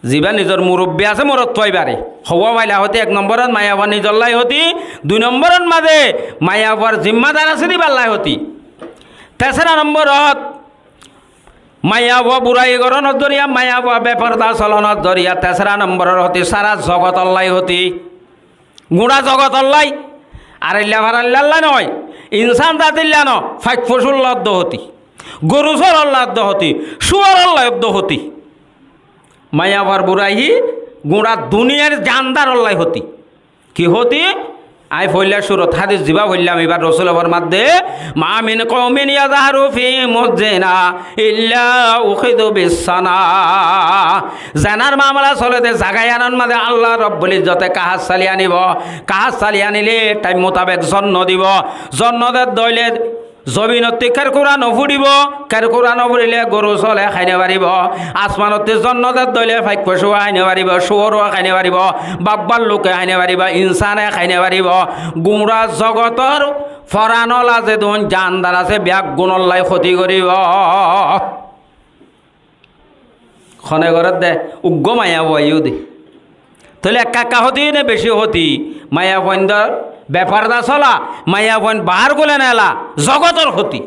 Zibá nizor murubbi asé morotfua íbare houwa faila hotí, ek nombor ot maiyafua nizollái hotí, dui nombor ot mazé maiyafuar zimmadar asé de íballái hotí. Tesera nombor ot maiyafua burai gorónor zoriya, maiyafua beforda solonor zoriya, tesera nombor ot hotí sára zogotollái hotí. Guñça zogotollái, arailla farallallá noó, insán zatillá noó, faik focullá eddo hotí, goru sórollá eddo hotí, cúarollá eddo hotí. Maiyafuar burai hí guñça duniyar zandarollá hotí. Ki hotí? Aññí foillá cúrot hádis zibá foillám, ibá Rosule formadde, ما من قوم يظهر فيهم الزنا إلا أخذوا بالصنع. Zenar mamala sole de zaga iánor mazé Allah Robbul Izzote kahás sali anibó. Kahás sali anile thaim mutabek zon no dibó. Zon no der dóile zobinottí kerkura no fuçibó. Kerkura no fuçile goru sóle hái no faribó. Asmanottí zon no der dóile faik focúa hái no faribó, cúorúa hái no faribó, baf balluk e hái no faribó, insáne hái no faribó. Guñça zogotor foran ola zedún jandar asé, beggúnollái hoti goríbo. Hone gorédde, uggúa maiyafuaiyó de. Tóile ekka ekka hóti né beci hóti? Maiyafuaindór befarda sola, maiyafuain baár kule nela, zogotor hóti.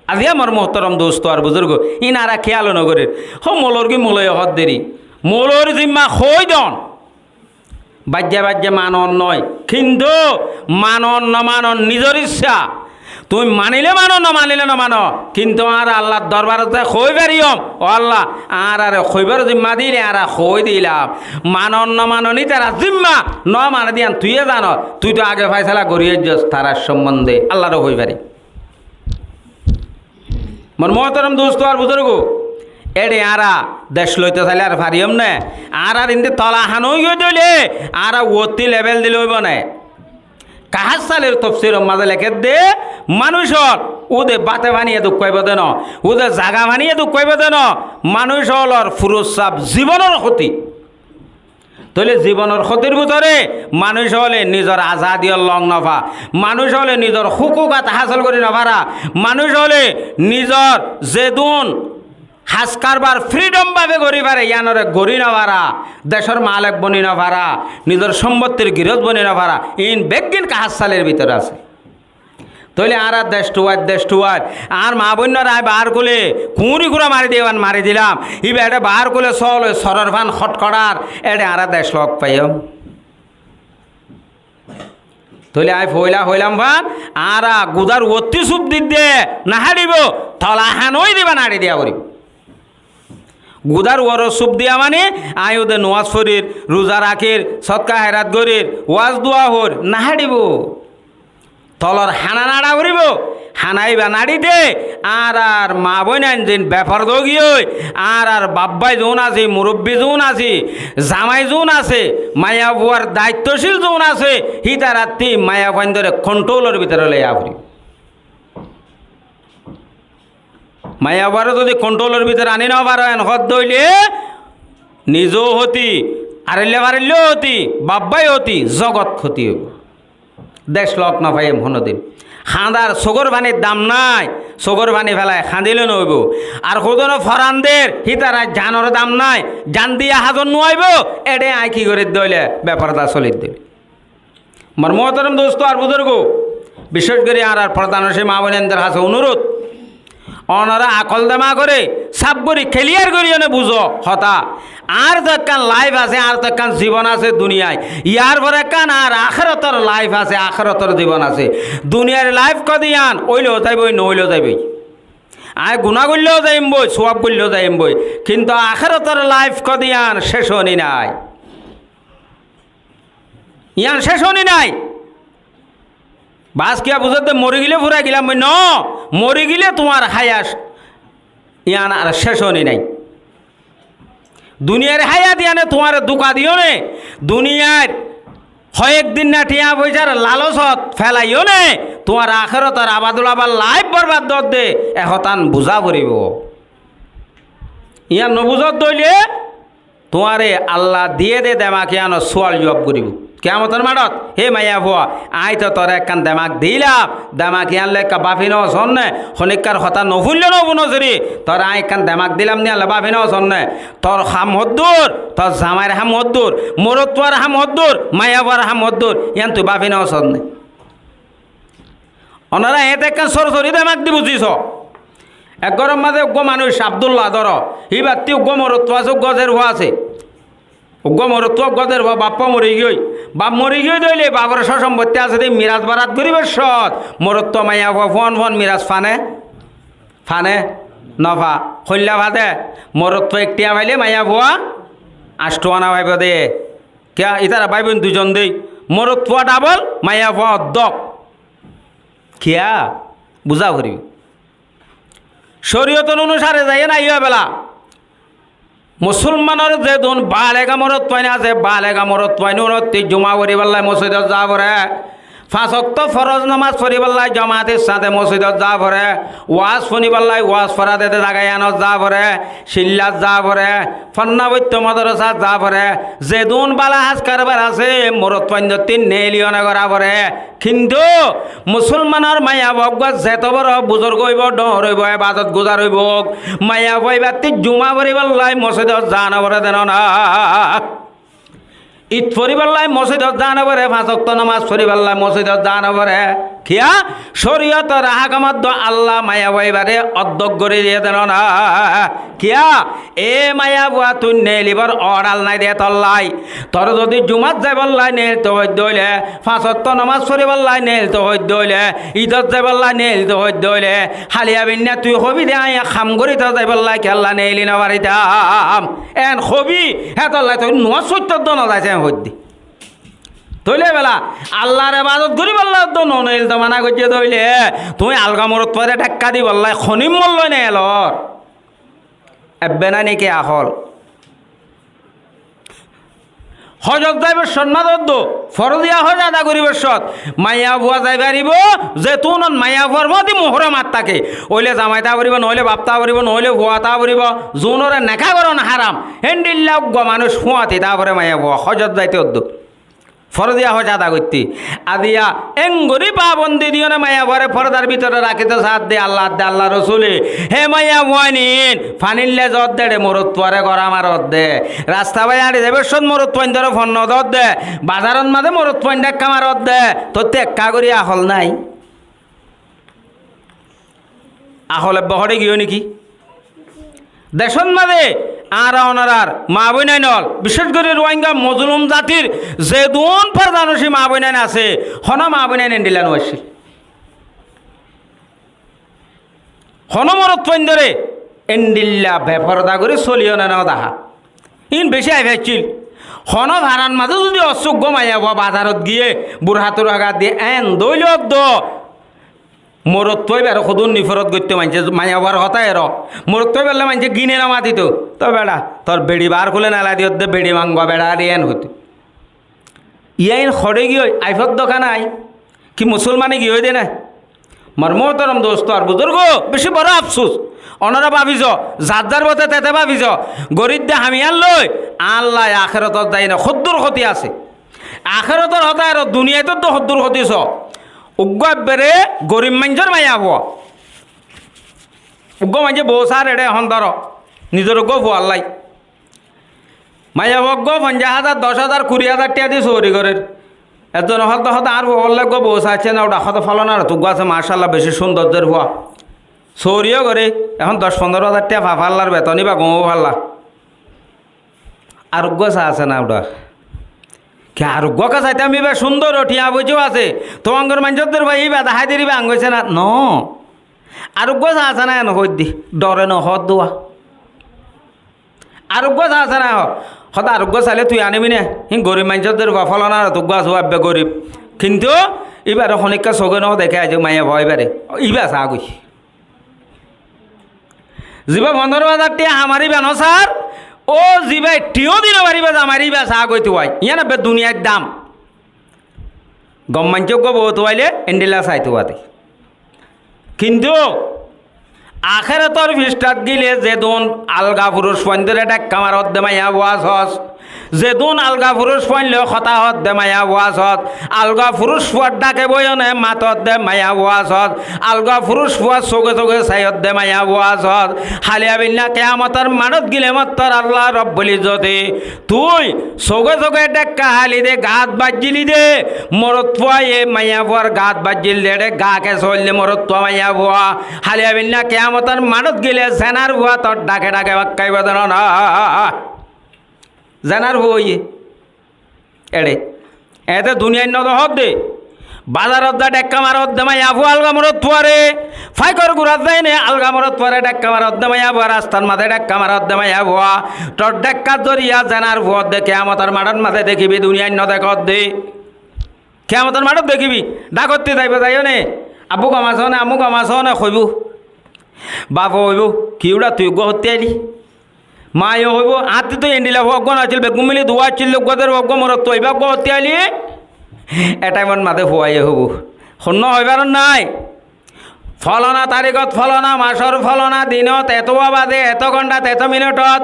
Aijja mor muhtorom dustu ar buzurgu, iín añára kéyal nogorír. Hó molor gí moloi hoódde ri. Molor zimma hoói don. Baijja baijja manon noó. Kintu manon nomanon nizor icca. Tuñí manilé mano, nomanilé nomano. Kintu añára Allar dorbarot zai hoói fariyum, "Ó Allah, añárare hoibár zimma dile, añára hoói dilam." Manon nomanon ítara zimma, nomane de yían tuiyé zanos. Tui to age faisala gorí aijjós tarar sombonde. Allaré hoói fari. Mor muhtorom dustu ar buzurgu, éçe añára dec loito sailé ar fariyum né? Añárar inde tola han óigiyoi dóile, añára uottí lebel dile óibo né? Kahássalir tofsiror mazé lekédde, manúicor úde báte faniye duk faibó de no, úde zaga faniye duk faibó de no, manúicolor furussaf zibonor hóti. Tóile zibonor hótir bútore manúic ókkole nizor azadiyót lok nofa, manúic ókkole nizor húkuk át hásil gorí nofara, manúic ókkole nizor zedún has karbar fridhom bábe gorí fare, yíanore gorí nofara, decór malek boni nofara, nizor sombottir girós boni nofara, iín beggín kahássalir bútore asé. Tóile añára dec thuwar, dec thuwar. Añár maa bóinnoré aññí baár kule kuñri kura mari diye, ibá mari dilam. Íba eçé baár kule sóol ói soror fán hotkoçár, eçé añára dec lok faiyum. Tóile aññí foóila hoilam fán, añára gudár uottí súp didde naháçibou, tola han ói diba naçi diya foribóu. Gudár uorot súp diya mani, aññí úde nomás forir, ruza rakir, sódka hérat gorir, waz dua hoir, naháçibóu. Tolor hana naça foribóu. Hana íba naçi de, añárar maa bóinain ziín befarda óigiyoi, añárar baf bái zuún asé, murubbi zuún asé, zamai zuún asé, maiyafuar daittócil zuún asé, hítarattí maiyafuaindóre kontholor bútore loiya foribóu. Maiyafuaré zodi kontholor bútore aní nofaro, en hoódde óile nizou hóti, aroilla faroillou hóti, baf bái hóti, zogot hóti óibou. Dec lok nofaiyum honodin. Hañdar sukór fanir dam nái, sukór fani felai hañdile noóibou. Ar hodún foran der, hítara zanor dam nái, zan diya házot nuaibóu, eçé aññí ki gorídde óile, befarda solidde óile. Mor muhtorom dustu ar buzurgu, bicéc gorí añárar fordanocin maa bóinaindór hañsé onurud, onorá akol demagoré sáf gorí keliyar gorí one buzó hotá. Añár to ekkán laif asé, añár to ekkán zibon asé duniyait. Yar fore ekkán añár akérotor laif asé, akérotor zibon asé. Duniyair laif hoóde yían óileu zaiboi, noóileu zaiboi. Aññí guná goilleu zaiyum boi, suwab goilleu zaiyum boi. Kintu akérotor laif hoóde yían céc óni nái. Yían céc óni nái. Bas kiyá buzódde, mori gilé furai gilam boi? Noó, mori gilé tuáñr háyat yían ar céc óni nái. Duniyair háyat yíane tuáñre duka diyóne, duniyair hoyek din na thiañ foicár lalosot felaiyóne, tuáñr akérotor abadul abad laif borbad dódde, e hotán buzá foribóu. Yían nobuzódde óile, tuáñre Alla diyé dé demak yíanor súal juab goríbou. Kiyamotor maçot, hé maiyafua, aññí to toré ekkán demak diílam, demak yían loi ekká báfi noó sónne, honíkkar hotá nofúinno nofúno sóri, toré aññí ekkán demak diílam de yían loi báfi noó sónne, tor ham hoddúr, tor zamair ham hoddúr, morotfuar ham hoddúr, maiyafuar ham hoddúr, yían tui báfi noó sónne. Onorá eéñtte ekkán sórsóri demak di buzí soó. Ek góror mazé uggúa manúic Abdúlla dóro, híbattí uggúa morotfua asé, uggúa zerfua asé. Uggúa morotfua, uggúa zerfua, baffa morigiyói. Baf morigiyói dé óile bafor só-somboittí asé dé, miras barat goríbar cót morotfua maiyafua fuán fuán miras fane? Fane? Nofa. Hoilla fade? Morotfua ek thiañ faile maiyafua añcthuana faibou dé. Kiyá? Ítara bái boin duizon dé. Morotfua dhabol, maiyafua oddók. Kiyá? Buzá foribóu. Córiyotor onusare zaiyé nái yó ebela. Musolmanor zedún balega morotfuain asé, balega morotfuain unottí juma foribálla mosjidot za foré. Fañs októ foroz nomaz foribálla jomaat or sáñte mosjidot za fore, waaz funibálla waaz fora dede zaga iyanot za fore, cíllat za fore, fonná foitto modorasat za fore, zedún bála ham karbar asé, morotfuaindótti neeli one gora fore. Kintu musolmanor maiyafua uggúa zeto boro buzurg óibo, dhoóñr óibo, ebadot guzar óibo, maiyafua ibáttu juma foribálla mosjidot za no fore de no na. Id foribálla mosjidot za no fore, fañs októ nomaz foribálla mosjidot za no fore. Kiyá? Córiyotor hákamot do Allah maiyafua ibáre oddok gori diye de no na. Kiyá? E maiyafua, tui neelibar oral nai de tollá. Tor zodi jumat zaibálla neelto hoidde óile, fañs októ nomaz foribálla neelto hoidde óile, idot zaibálla neelto hoidde óile, háliya binna tui hobi de aññí ham goríto zaibálla kiyólla neeli no faritam. En hobi, hétolla tui nomaz foittót do no zais, en hoidde. Tóile bela, Allar ebadot goríbálla do no neelto mana goijjé de óile, tui alga morotfuare dhekka dibálla honímmot loi neelor. Ebbe nai niki ahól? Hozot zaibar cót mazé do, foroziya hoj ada goribar cót, maiyafua zai faribó, zetúnot maiyafuar fúañti muhórromat táke. Óile zamai táa foribó, noóile baf táa foribó, noóile fua táa foribó, zuúnore neká goron háram. Héndilla uggúa manúic fúañti táa fore maiyafua, hozot zaito do. Foroziya hoj ada goittí. Aziya engorí pabondi diyóne maiyafuare fordar bútore rakíto saádde Allah, adde Allah rosule. Hé maiyafuain, fanir lez ódde, morotfuare gora marot de. Rasta bái añçi zaibar cót morotfuaindóre fonnot ódde. Bazarot mazé morotfuain dhekka marot de. Tottú ekká gorí ahól nái? Ahól ebbe hoçé giyói niki? Decót mazé añára onorar maa bóinain ól, bicéc gorí Ruáinga mozolum zatir zedún fordanocin maa bóinain asé, honó maa bóinain endilla no accíl. Honó morotfuaindóre endilla beforda gorí soliyó né no dahá. Ín bicí ai faiccíl. Honó farar mazé zodi ossúk uggúa maiyafua bazarot giyé, burha turha gat diyé, en dóilot do, morotfua íbaré hodún niforot goittó maincé, maiyafuar hotá eró. Morotfua íbarllá maincé gíne no matitó. Toi beça, tor beçi baár kúle nalai diyós de, beçi mangua beça ar en hoitó. Iín hoçé giyói, aifót dóka nái? Ki musolmane giyói de nái? Mor muhtorom dosto ar buzurgo, bicí boro afsus. Onora báfiso, zar zar bote tete báfiso. Gorídde ham ián loi, añálla akérotot zaiyóne hoddúr hóti asé. Akérotor hotá eró, duniyait tó hoddúr hóti só. Uggúa ebbere gorib maincór maiyafua. Uggúa maincé bou sár eçé ehón dóro. Nizor uggúa fuallái. Maiyafua uggúa fonjaic házar, doc házar, kuri házar thiañ di soori gorér. Ezzone hoódde, hoódde, añár fuallá uggúa bou saiccé né, uçá hoódde folanar ottu uggúa asé, macállah, bicí cúndor zér fua. Sooriyó goré, ehón doc fondóro házar thiañ fa fállár, beton íba gom ó fálla. Ar uggúa saá asé ná uçá? Ki ar uggúa ká saitám, íba cúndor, thiañ foicá ó asé. Tuáñgor maincór zér fua, íba dahái der, íba añgóice ná? No. Ar uggúa saá asé ná, en hoóidde, dhore no hoódde uá. Ar uggúa saá asé ná, hoódde ar uggúa sailé tui anibi né? Hín gorib maincór zér fua, folanar ottu uggúa asé, uá ebbe gorib. Kintu íbaré honikka sogé no deké, aijja maiyafua íbaré. Íba saá goi. Zibá fondóro házar thiañ hamar íba no sár, ó zibá thiañó di no faribá, zamar íba saá goi tuwai. Yían ebbe duniyair dam. Gom maincé uggúa bou tuwailé endilla saitó uá de. Kintu akérotor fisthát gile zedún alga furuc fuaindóre dhekka marodde maiyafua sós, zedún alga furuc fuain loi hotá hoódde maiyafua sós, alga furuc fuar dháke boiyóne matodde maiyafua sós, alga furuc fuar sóge sóge saiyódde maiyafua sós, háliya binna kiyamotor maçót gile mottor Allah Robbul Izzote tui sóge sóge dhekka háli de, gaat baijjíli de, morotfuaye maiyafuar gaat baijjíl de, eçé gaa kesa óilde morotfua maiyafua. Háliya binna kiyamotor maçót gile zenar fua tor dháke dháke bákkaibó de no na. Zenar fua óiye. Eçé. Eéñte duniyait no dehódde. Bazarot zai dhekka marodde maiyafua alga morotfuare. Fáikor gurat zaine alga morotfuare dhekka marodde maiyafua, rastar mazé dhekka marodde maiyafua. Tor dhekkar zoriya zenar fuodde kiyamotor maçót mazé dekibi, duniyait no dekódde. Kiyamotor maçót dekibi, dhákotti zaibo, zaiyóne, "Abbú gom asóne, ammú gom asóne?" hoibó. Bafe hoibó, "Ki uçá tui uggúa hottí aili?" Maye hoibó, "Añáttu toi endilla fua uggúa no accíl, beggún mili duwá accíl, uggúa der fua uggúa morotfua, ibá uggúa hottí aili?" E thaimot mazé fuaye hoibó. Honnúa hoibar nái. Folona tarikot, folona masor, folona dinot, eto baze, eto gontat, eto minitot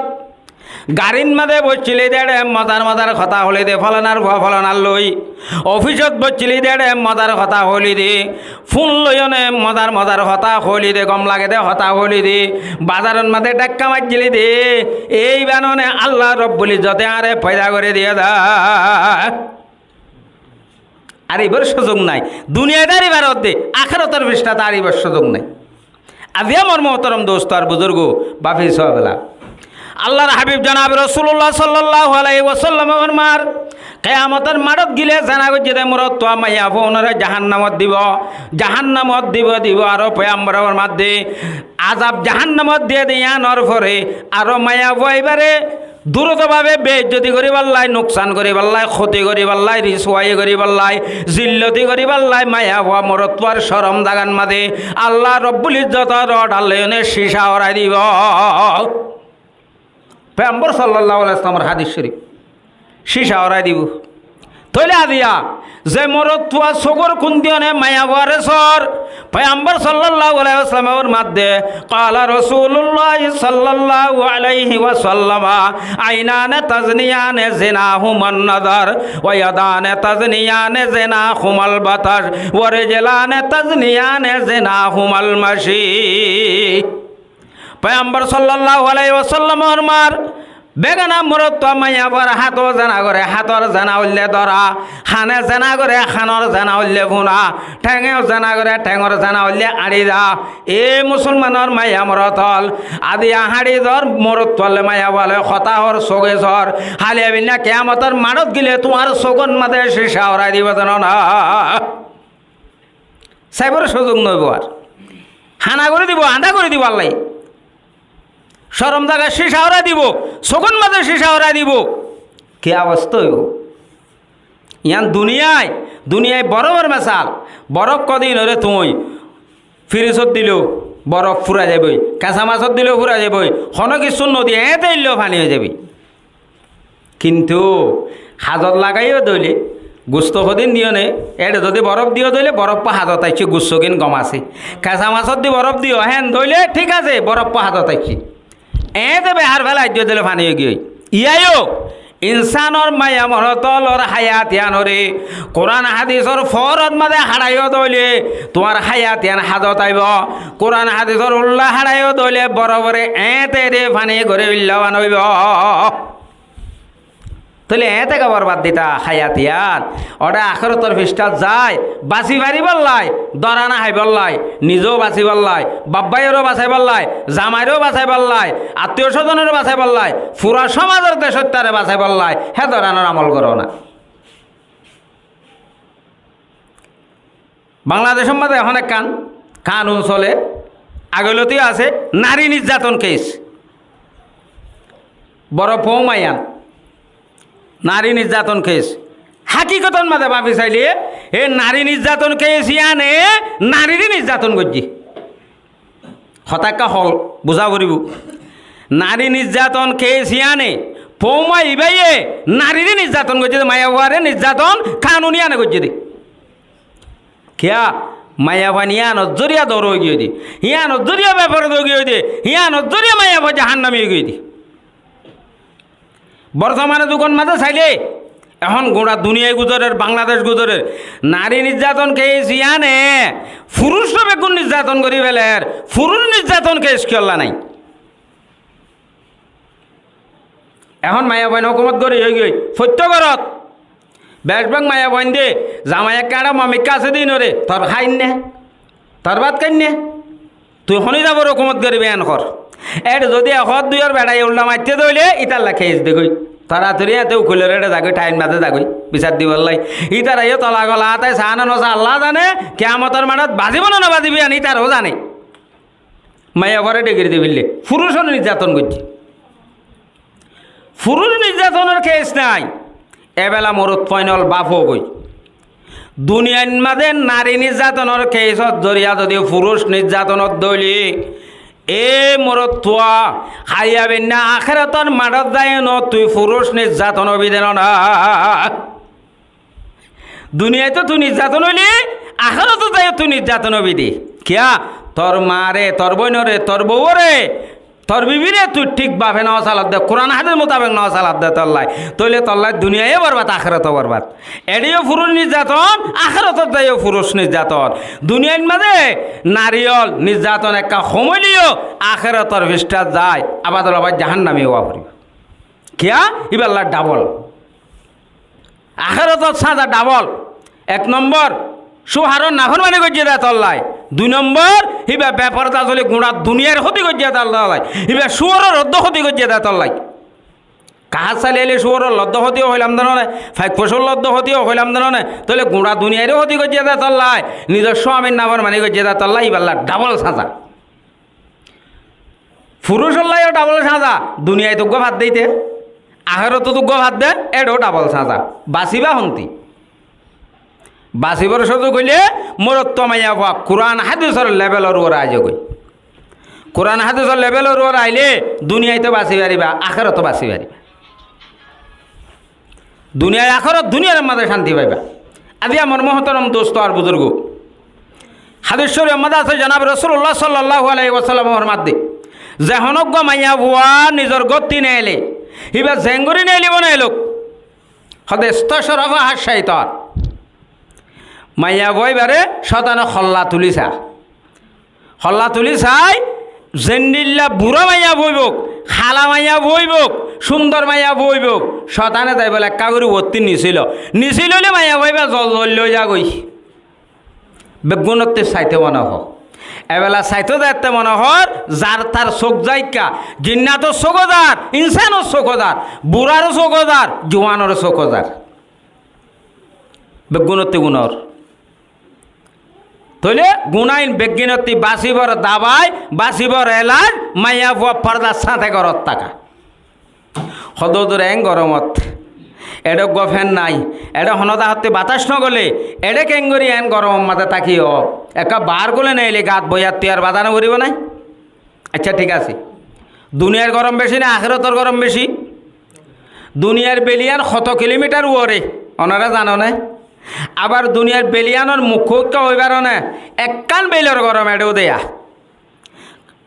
garir mazé boiccíli de, eçe mozar mozar hotá hoilí de, folonar fua folonar loi. Ofisot boiccíli de, eçe mozar hotá hoilí de. Fun loiyóne mozar mozar hotá hoilí de, gom lage de hotá hoilí de. Bazaror mazé dhakka maijjíli de. Ei banone Allah Robbul Izzote añáre foida gorí diye de. Ar ibar suzuk nái. Duniyait ar ibar odde, akérotor fisṭát ar ibar suzuk nái. Aziya mor muhtaram dost ar buzurgo, báfi sóbela. Allar habib janabe Rosulullah sallallahu alaihi wasallam e formar, kiyamotor maçot gile zena goijjé de morotfua maiyafuainore jahannamot dibo, jahannamot dibo, dibo, aró foyambore formar de, azab jahannamot diye de, yiánor fore aró maiyafua ibare duroto babe beizzoti goríballai, nuksan goríballai, koti goríballai, riswai goríballai, zilloti goríballai, maiyafua morotfuar corom zagar mazé Allah Robbul Izzotor order loiyóne cica orai dibo. Foyambor sallallahu alaihi wasallamor hadis corif. Cica orai dibo. Tóile aziya ze morotfua sukor kun diyóne maiyafuare sor, Foyambor sallallahu alaihi wasallam e formar de, قال رسول الله صلى الله عليه وسلم: عينان تزنيان زناهما النظر، ويدان تزنيان زناهما البطش، ورجلان تزنيان زناهما المشي. Foyambor sallallahu alaihi wasallam e formar, begana morotfua maiyafuar háto zena gore, hátor zena óile dóra, hane zena gore, hanor zena óile funa, thénge zena gore, théngor zena óile añçi za. E musolmanor maiya morot ól, aziya añçi zor morotfua loi maiyafua loi hotá hoór, suke sor, háli aibinna kiyamotor maçot gile tuáñr sukor mazé cica orai dibo zano na. Saibar suzuk noóibo ar. Hana gorí dibo, añdá gorí dibo Allaye. Corom zagat cica orai dibo, sukor mazé cica orai dibo. Ki obosta óibo? Yián duniyai, duniyai borofor mesal. Borof hodinore tuñí firisot dileo borof furai zaiboi, kesa masot dileo furai zaiboi, hono kissú nodi, eñte dilleó fani ói zaiboi. Kintu hazot lagaiyó dóile, gusto hodin diyóne, eçe zodi borof diyó dóile, borof fua hazot aiccé, gusto gin gom asé. Kesa masot di borof diyó, hén dóile thík asé, borof fua hazot aiccé. Eñte behar félai diyó dóile fani ói giyói. Iyáyo insánor maiya morot ólor háyat yiánore Kuran hadisor foórot mazé haçaiyó dóile, tuáñr háyat yián hazot aibo. Kuran hadisor ulla haçaiyó dóile, borofore eñte de fani gorí billabán óibo. Tóile eñte ke borbad dita háyat yián. Óre akérotor fisṭát zai, basi faribállai, dóra no háibállai, nizeu basibállai, baf báiyoreu basaibállai, zamaireu basaibállai, attiyo sózonoreu basaibállai, fura somazor decóttaré basaibállai, hé dóranor amol goró na. Bangladecór mazé ehón ekkán kanun solé, agolótiyo asé, nari nizzaton kes. Boro fou maiyan nari nizzaton kes. Hákikotor mazé báfi sailé, e nari nizzaton kes yíane narire nizzaton goijjé. Hotá ekká hol buzá foribó. Nari nizzaton kes yíane, fou mai ibáye narire nizzaton goijjé de, maiyafuare nizzaton kanun yíane goijjé de. Kiyá? Maiyafuain yíanor zoriya dóro ói giyói de, yíanor zoriya beforda ói giyói de, yíanor zoriya maiyafua jahannami ói giyói de. Bortomane zugon mazé sailé, ehón gura duniyai guzorer, Bangladec guzorer, nari nizzaton kes yíane furucre beggún nizzaton gorí féler, furuc nizzaton kes kiyólla nái? Ehón maiyafuain hókumot gorí ói giyói, foittó górot becbák maiyafuain de, zamai ekká eçé momikká asé de ínoré, tor háinne, tor bát háinne. Tui honi zaibor hókumot goribi en hor. Eçe zodi ehór duiyór beçaiye uldha maitté de óile, ítalla kes degói. Toratori eñte ukilor eçe zagói, thaim mazé zagói, bisar dibállai. Ítaraiyo tola gola átái saá ne no saá Allah zane, kiyamotor maçot bazibo ne no bazibo yián ítarao zane. Maiyafuare dhegir di féille, furucor nizzaton goijjé. Furuc nizzatonor kes nai, ebela morotfuain ól baf ógoi. Duniyair mazé nari nizzatonor kesor zoriya zodi furuc nizzatonot dóile, e morotfua, háiya beinna akérator maçot zaiyo no, tui furuc nizzaton óibi de no na. Duniyait tui nizzaton óile, ahérotot zaiyó tui nizzaton óibi de. Kiyá? Tor maáre, tor bóinoré, tor bouwóre, tor bibire tui thík bafe no saladde, Kuran hádis mutabek no saladde tollá. Tóile tollá duniyaiyo borbad, ahéroto borbad. Eçé yó furus nizzaton, ahérotot zaiyó furus nizzaton. Duniyair mazé nariyol nizzaton ekka hom óileyo, ahérotor fisthát zai, abadol abad jahannami ówa foribó. Kiyá? Iballa dhabol. Ahérotot sáza dhabol. Ek nombor, cúharor naformani goijjé de tollá. Dui nombor, híba beforda soli guñça duniyair hóti goijjé de tollá. Híba cúaror oddó hóti goijjé de tollá. Kahát sali aile cúaror oddó hóti óilam de no né, faik focór oddó hóti óilam de no né, tóile guñça duniyair hóti goijjé de tollá. Nizor cúamir naformani goijjé de tollá, iballa dhabol sáza. Furusolla yó dhabol sáza, duniyait uggúa fadde ite, ahérotot uggúa fadde, eçéo dhabol sáza. Basiba honti? Basibor suzuk óile, morotfua maiyafua Kuran hádisor lebelor uore aizogói. Kuran hádisor lebelor uore aile duniyait basi fariba, ahéroto basi fariba. Duniyai ahérotot duniyair mazé cánti faiba. Aijja mor muhtorom dustó ar buzurgó, hádis córifor mazé asé, jonabe Rosulullah sallallahu alaihi wasallam formar de, ze honó uggúa maiyafua nizor gótti neile, híba zeéngorí neilibó neilouk, hóde, "Istashrafaha shaitan." Maiyafua ibare cóitane holla tuli sa. Holla tuli sai, zendilla bura maiyafua óibou, hala maiyafua óibou, cúndor maiyafua óibou, cóitane zai bole ekka gorí uottí nisílo. Nisílo óile maiyafua iba zol zol ói zagói. Beggúnottí saito mone hoó. Ebela saito zaite mone hoór, zar tar sók zaikka, jinnator sóko zar, insánor sóko zar, burar sóko zar, juwanor sóko zar. Beggúnottí guná ór. Tóile gunáin beggínottí basibor dabai, basibor elaj, maiyafua fordar sáñte górot táka. Hoddúr eén goromot. Eçé uggúa fen nái. Eçé honó dahottí batas nogolé, eçé keéngorí eén goromor mazé tákiyo? Ekká baár gulé neile gaat boiyar tiyar bazá noforibó nái? Accá, thík asé. Duniyair gorom beci né ahérotor gorom beci? Duniyair beliyan hoto kilomithar uore, onora zano né? Abar duniyair beliyanor mukká hoói faro né, ekkán belor gorom eçé deya.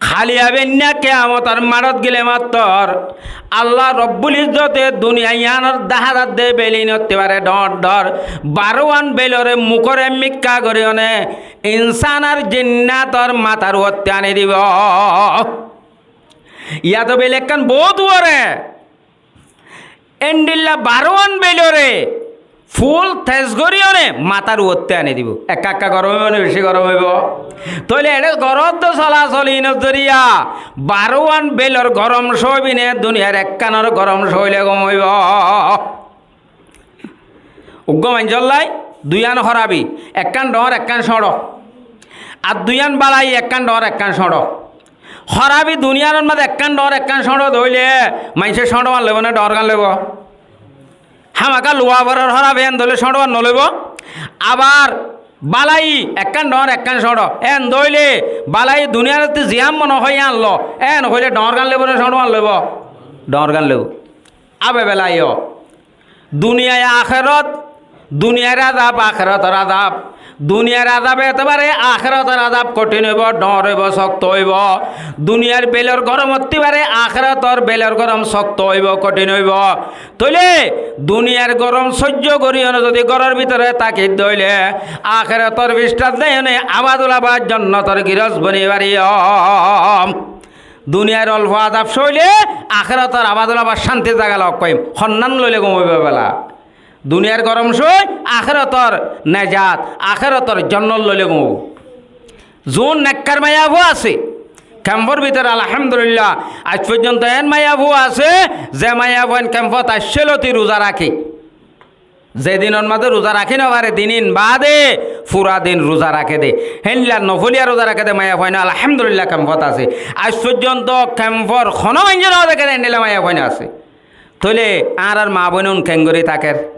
Háli abenna kiyamotor maçot gile mattor Allah Robbul Izzote duniya yiánor dahá zadde belinottí bare dhoóñr dhoóñr barówan belore mukóre mikká goríyone insán ar jinnator matar uottí aní dibou. Yáto bel ekkán boóut uore. Endilla barówan belore ful tes goríyone matar uottí aní dibou. Ekka ekka gorom óibo né beci gorom óibo? Tóile eçé gorótto solasol inor zoriya barówan belor gorom sóibine duniyair ekkánor gorom sóile gom óibo. Uggúa maincóllai duiyán hórabi, ekkán dhoóñr ekkán cóñço. Ar duiyán bálai, ekkán dhoóñr ekkán cóñço. Hórabi duniyar mazé ekkán dhoóñr ekkán cóñço de óile maincé cóñçoán loibo né dhoóñrgán loibo? Hámaká luwa forer hórabi eén de óile cóñçoán noloibo. Abar bálai ekkán dhoóñr ekkán cóñço eén de óile bálai duniyar mazé ziyán mone hoó yían lo, eén hoilé dhoóñrgán loibo né cóñçoán loibo? Dhoóñrgán loibo. Abe belayo. Duniyai aherot, duniyar azab, aherotor azab. Duniyar azab etebare aherotor azab kothín óibo, dhoóñr óibo, sokto óibo. Duniyar belor gorom ottí bare aherotor belor gorom sokto óibo, kothín óibo. Tóile duniyar gorom sóijjo goríyone zodi góror bútore táki de óile aherotor fisthát zaiyone abadul abad jonnotor girós boni fariyum. Duniyar olfo azab sóile aherotor abadul abad cántir zaga lok faiyum. Honnán loile gom óibo bela? Duniyar gorom sói aherotor nejat, aherotor jonnot loile gom óibo. Zuún nekkar maiyafua asé kemfor bútore, alhamdulillah, aij foijjonto eén maiyafua asé ze maiyafuain kemfot aiccé lóti ruza raké. Ze dinor mazé ruza rakí nofare, din in baade fura din ruza raké de. Héndilla nofoliya ruza raké de maiyafuain, alhamdulillah, kemfot asé. Aij foijjonto kemfor honó maincé no deké de héndilla maiyafuain asé. Tóile añárar maa boinún keéngorí táker?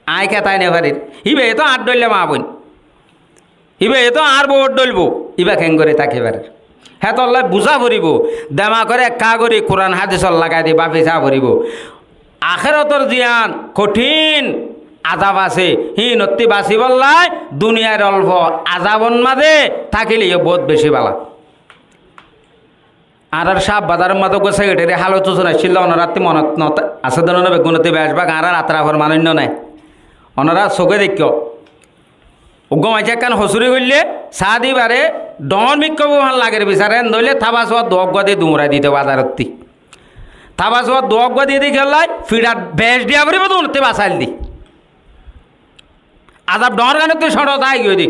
Aññí ketai nofarir. Íba etó añár dhoilla maa boin. Íba etó añár bouwor dhoil bou, íba keéngorí táki farer? Hétolla buzá foribó, demakore ekká gorí Kuran hádisot lagai di báfi saá foribó. Aherotor ziyán kothín, azab asé, híinottí basibálla duniyair olfo azabor mazé tákile yó boóut bicí bála. Añárar Cáab Bazaror mazé uggúa sekerétari hálot usón aiccíl, onorattú monot no asé dé né, beggúnottú beéc bák añárar atrafor manúic no né. Onorá sogé deikkó. Uggúa maincé ekkán hosúri goillé, saá de íbaré dhoóñr mikkóbu hán lager bisaré, endilla óile tába suwa duwa uggúa di duñrai dito bazarottí. Tába suwa duwa uggúa di dé kiyólla, fiçat beéc diya foribó dé unottú basail di. Azab dhoóñr ganottú cóñço táki giyói dé.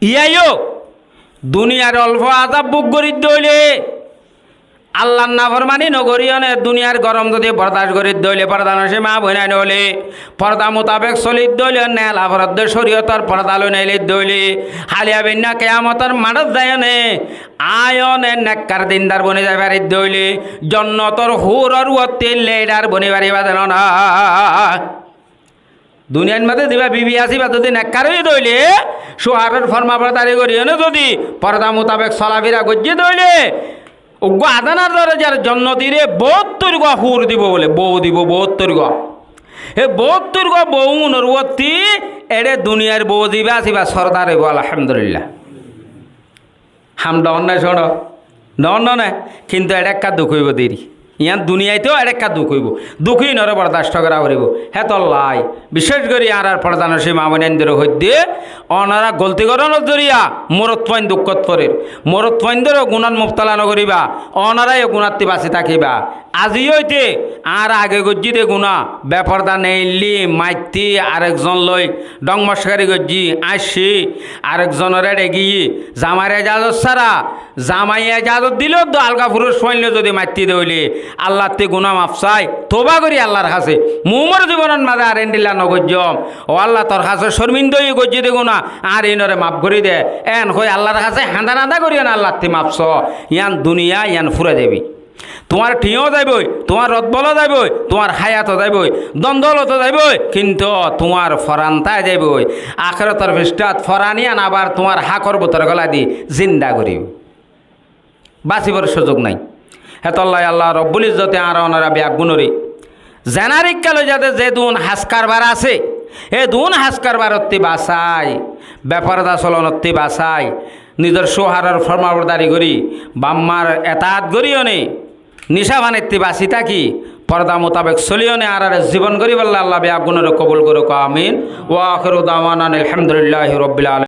Iyá yó, duniyair olfo azab buk gorídde óile, Allar naformani nogoríyone duniyair gorom zodi bordac gorídde óile, pordanocin maa boinain óile, porda mutabek solídde óile, nela foredde córiyotor porda loi nailédde óile, háliya beinna kiyamotor maçót zaiyóne, aáñyone nekkar dindar boni zai faridde óile, jonnotor húror uottí leidar boni faribá de noó. Duniyair mazé zibá bibi asé, íba zodi nekkar óiye dé óile, cóuharor formabordari goríyone zodi porda mutabek solafira goijjé dé óile, uggúa adánar dorojar jonnotire boóttor gúa húr dibou bóle, bou dibou boóttor gúa. Hé boóttor gúa bouúnor uottí eçé duniyair bou zibá asé, íba sordar óibo, alhamdulillah. Ham dhoóñr né cóñço? Dhoóñr noó né? Kintu eçé ekká duk óibo deri. Yián duniyait ó eçé ekká duk óibo. Duk híinoré bordac gorá foribó. Hétolla biccác gorí añárar pordanocin maa boinaindóre hoiddé, onorá golti gorónor zoriya morotfuain dukkót forer. Morotfuaindóre gunát mubtala nogoríba, onorá yó gunáttí basi tákiba. Azi óite añára age goijjí dé guná, beporda neillí, maittí, arekzon loi dhong mockari goijjí, añccí, arekzonoré dhegiyi, zamair ejazot sára, zamai ejazot dilé dé alga furuc fuain loi zodi maittí dé óile, Allattí guná maf sai, touba gorí Allar hásé, muúmor zibonot mazé ar endilla nogoijjóm. Ó Alla, tor hásé corminda óiye goijjí dé guná, añár iínoré maf gorí de. Eén hoi Allar hásé hañda-nañda gorí ene Allattí maf soó. Yián duniya, yián fúrai zaibi. Tuáñr thiañ ó zaiboi, tuáñr rotbol ó zaiboi, tuáñr háyat ó zaiboi, don-doulot ó zaiboi, kintu tuáñr foran tái zaiboi. Akérotor fisthát foran yián abar tuáñr hákor bútore gólai di zinda goríbo. Basibar suzuk nái. Hétolla Allah Robbul Izzote añára onorá beggúnoré zenar ikká loi zade ze duún has karbar asé, e duún has karbarottí basai, beporda solonottí basai, nizor cóuharor formabordari gorí, baf-mar etaat goríyone, nicá fanittí basi táki, porda mutabek solíyone añáráre zibon goríbolla Allah beggúnoré kobul gorouk, amin. Wa akhiru dawana anil hamdulillahi rabbil alamin.